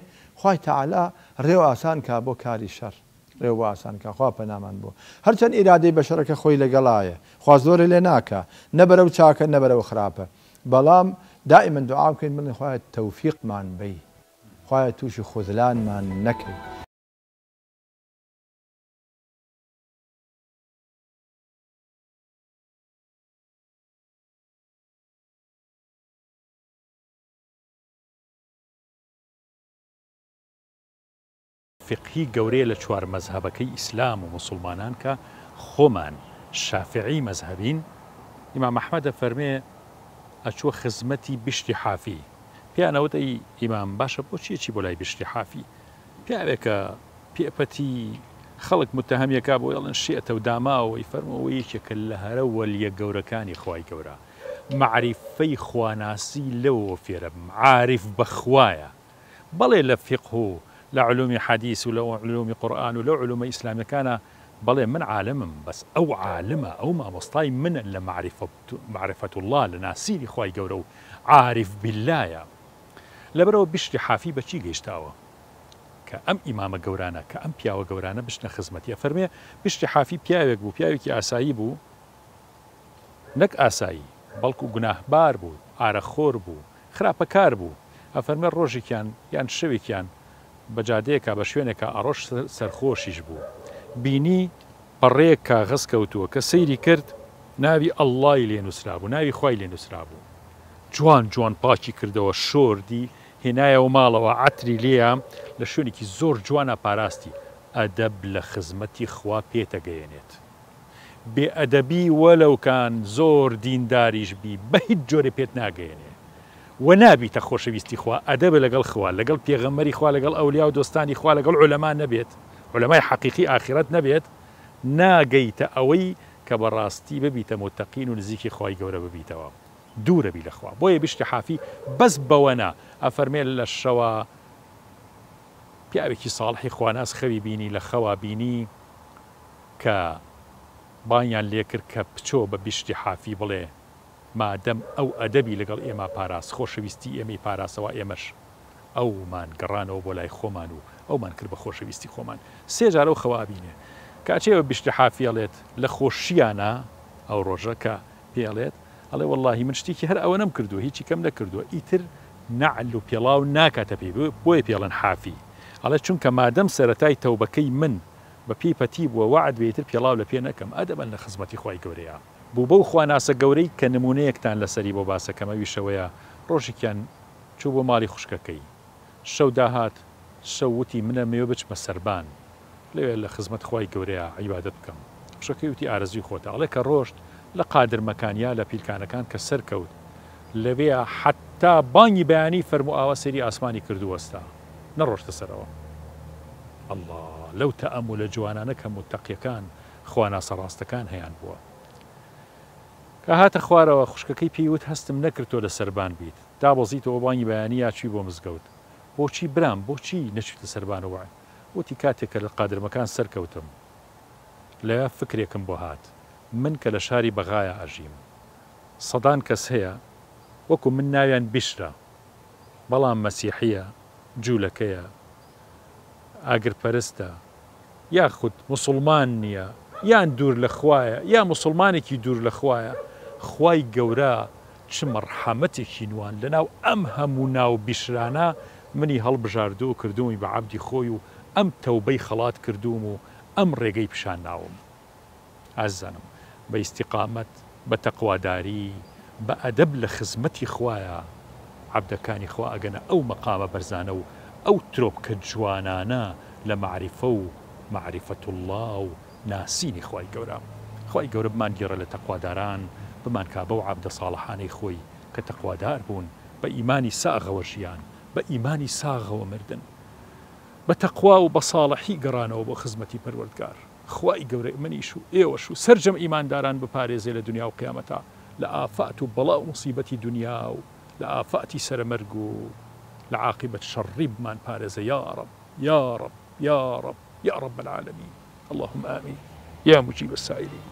خوای تەعالا ڕێو ئاسان کا بۆ کاری شەڕ ڕێو بۆ ئاسان کا خوا پەنامان بۆ هەرچەند ئیرادەی بەشەرەکە خۆی لەگەڵایە خوا زۆرێ لێ ناکا نە بەرەو چاکە نە بەرەو خراپە بەڵام دائیمەن دوعا بکەین بڵێین خوایە تەوفیقمان بەی خوایە توشی خوزلانمان نەکەی. فیقهی گەورەیە لە چوار مەزهەبەکەی ئیسلام و موسوڵمانان کە خۆمان شافعی مەزهەبین، ئیمام ئەحمەد ئەفەرمێ ئەچووە خزمەتی بشری حافی، پێیان ئەوت ئەی ئیمام باشە بۆچی ئەچی بۆ لای بشری حافی؟ پیاوێکە پێپەتی خەڵک متەهەمی ئەکا بۆی ئەڵێن شێتە و داماوە، ئەیفەرموو ئەوە یەکێکە لە هەرە وەلیە گەورەکانی خوای گەورە، مەعریفەی خواناسی لەوەوە فێرەبم، عارف بە خوایە، بەڵێ لە فیقه و لە علومی حەدیس و لە علومی قورئان و لەو علومە ئیسلامیەکانا بەڵێ من عالمم بەس ئەو عالمە ئەو مامۆستای منە لە معرفە اللە لە ناسینی خوای گەورە و عارف باللەیە لەبەرئەوە بشری حافی بە چی گەیشتاوە کە ئەم ئیمامە گەورانە کە ئەم پیاوە گەورانە بچنە خزمەتی ئەفەرمێ بشری حافی پیاوێک بوو پیاوێکی ئاسایی بوو نەک ئاسایی بەڵکو گوناهبار بوو، ئارەقخۆر بوو، خراپەکار بوو، ئەفەرمێ ڕۆژێکیان یان شەوێکیان بە جادەیەکا بە شوێنێکا ئەڕۆشت سەرخۆشیش بوو بینی پەڕەیەک کاغەز کەوتووە کە سەیری کرد ناوی ئەڵڵای لێ نووسرابوو ناوی خوای لێ نووسرابوو جوان جوان پاکی کردەوە شۆردی هێنایەوە ماڵەوە عەتری لێیا لە شوێنێکی زۆر جوانا پاراستی ئەدەب لە خزمەتی خوا پێتەگەیەنێت. بێ ئەدەبی وەلەو کان زۆر دینداریش بی بە هیچ جۆرێ پێت ناگەیەنێ وە نابیتە خۆشەویستی خوا ئەدەب لەگەڵ خوا لەگەڵ پێغەمبەری خوا لەگەڵ ئەولیا و دۆستانی خوا لەگەڵ عولەما نەبێت عولەمای حەقیقی ئاخیرەت نەبێت ناگەیتە ئەوەی کە بەڕاستی ببیتە موتەقین و نزیکی خوای گەورە ببیتەوە دوورەبی لە خوا بۆیە بشری حافی بەس بەوە نا ئەفەرمێ لە شەوا پیاوێکی ساڵحی خواناس خەوی بینی لە خەوا بینی کە بانگیان لێکرد کە بچۆ بە بیشری حافی بڵێ مادەم ئەو ئەدەبی لەگەڵ ئێمە پاراست خۆشەویستی ئێمەی پاراست ئەوا ئێمەش ئەومان گەڕانەوە بۆ لای خۆمان و ئەومان کرد بە خۆشەویستی خۆمان سێ جار ئەو خەوە ئەبینێ کە ئەچێ بە بیشری حافی ئەڵێت لە خۆشییانا ئەو ڕۆژە کە پێی ئەڵێت ئەڵێ وەڵاهی من شتێکی هەر ئەوەنەم کردووە هیچی کەم نەکردووە ئیتر نەعل و پێڵاو ناکاتە پێی بۆیە پێی ئەڵێن حافی ئەڵێ چونکە مادەم سەرەتای تەوبەکەی من بە پێی پەتی بووە وەعد بێ ئیتر پێڵاو لە پێ نەکەم ئەدەبەن لە خزمەتی خوای گەورەیا بوو بەو خواناسە گەورەی کە نموونەیەکتان لەسەری بۆ باسەکەم ئەویش ئەوەیە ڕۆژێکیان چوو بۆ ماڵی خوشکەکەی شەو داهات شەو وتی من ئەمەوێ بچمە سەربان لەوێ لە خزمەت خوای گەورەیا عیبادەت بکەم خوشکەکەی وتی ئارەزووی خۆتە ئەڵێ کە ڕۆشت لە قادرمەکان یا لە پیلکانەکان کە سەرکەوت لەوێیا حەتتا بانگی بەیانی فەرموو ئاوا سەیری ئاسمانی کردو وەستا نەڕۆشتە سەرەوە اللە لەو تەئەمولە جوانانە کە موتەقیەکان خواناسە ڕاستەکان هەیان بووە کە هاتە خوارەوە خوشکەکەی پێی وت هەستم نەکرد تۆ لە سەربان بیت دابەزیتەوە بانگی بەیانی یا چوی بۆ مزگەوت بۆچی برام بۆچی نەچویتە سەربان و وتی کاتێک کە لە قادرمەکان سەرکەوتم لەوێ فکرێکم بۆ هات من کە لە شاری بەغایا ئەژیم سەدان کەس هەیە وەکو من ناویان بیشرە بەڵام مەسیحیە، جولەکەیە، ئاگرپەرستە، یاخود موسوڵمان نیە یان دوور لە خوایە یا موسوڵمانێکی دوور لە خوایە، خوای گەورە چ مەڕحەمەتێکی نوان لەناو ئەم هەموو ناو بیشرانە منی هەڵبژاردوو کردوومی بە عەبدی خۆی و ئەم تەوبەی خەڵات کردووم و ئەم ڕێگەی پیشان ناوم. ئازیزانم بە ئیستیقامەت، بە تەقواداری، بە ئەدەب لە خزمەتی خوایا عەبدەکانی خوا ئەگەنە ئەو مەقامە بەرزانە و ئەو ترۆپکە جوانانە لە مەعریفە و مەعریفەت اللە و ناسینی خوای گەورە. خوای گەورە بمانگێڕێ لە تەقواداران، بمانکا بەو عەبدە ساڵحانەی خۆی کە تەقوادار بوون، بە ئیمانی ساغەوە ژیان، بە ئیمانی ساغەوە مردن. بە تەقوا و بە ساڵحی گەڕانەوە بۆ خزمەتی پەروەردگار. خوای گەورە منیش و ئێوەش و سەرجەم ئیمانداران بپارێزێ لە دونیا و قیامەتا لە ئافات و بەڵا و موسیبەتی دونیا و لە ئافاتی سەرەمەرگ و لە عاقیبەت شەڕی بمان پارێزێ یاڕەب یاڕەب یاڕەب یا رب العالمین اللهم آمین یا مجیب السائلین.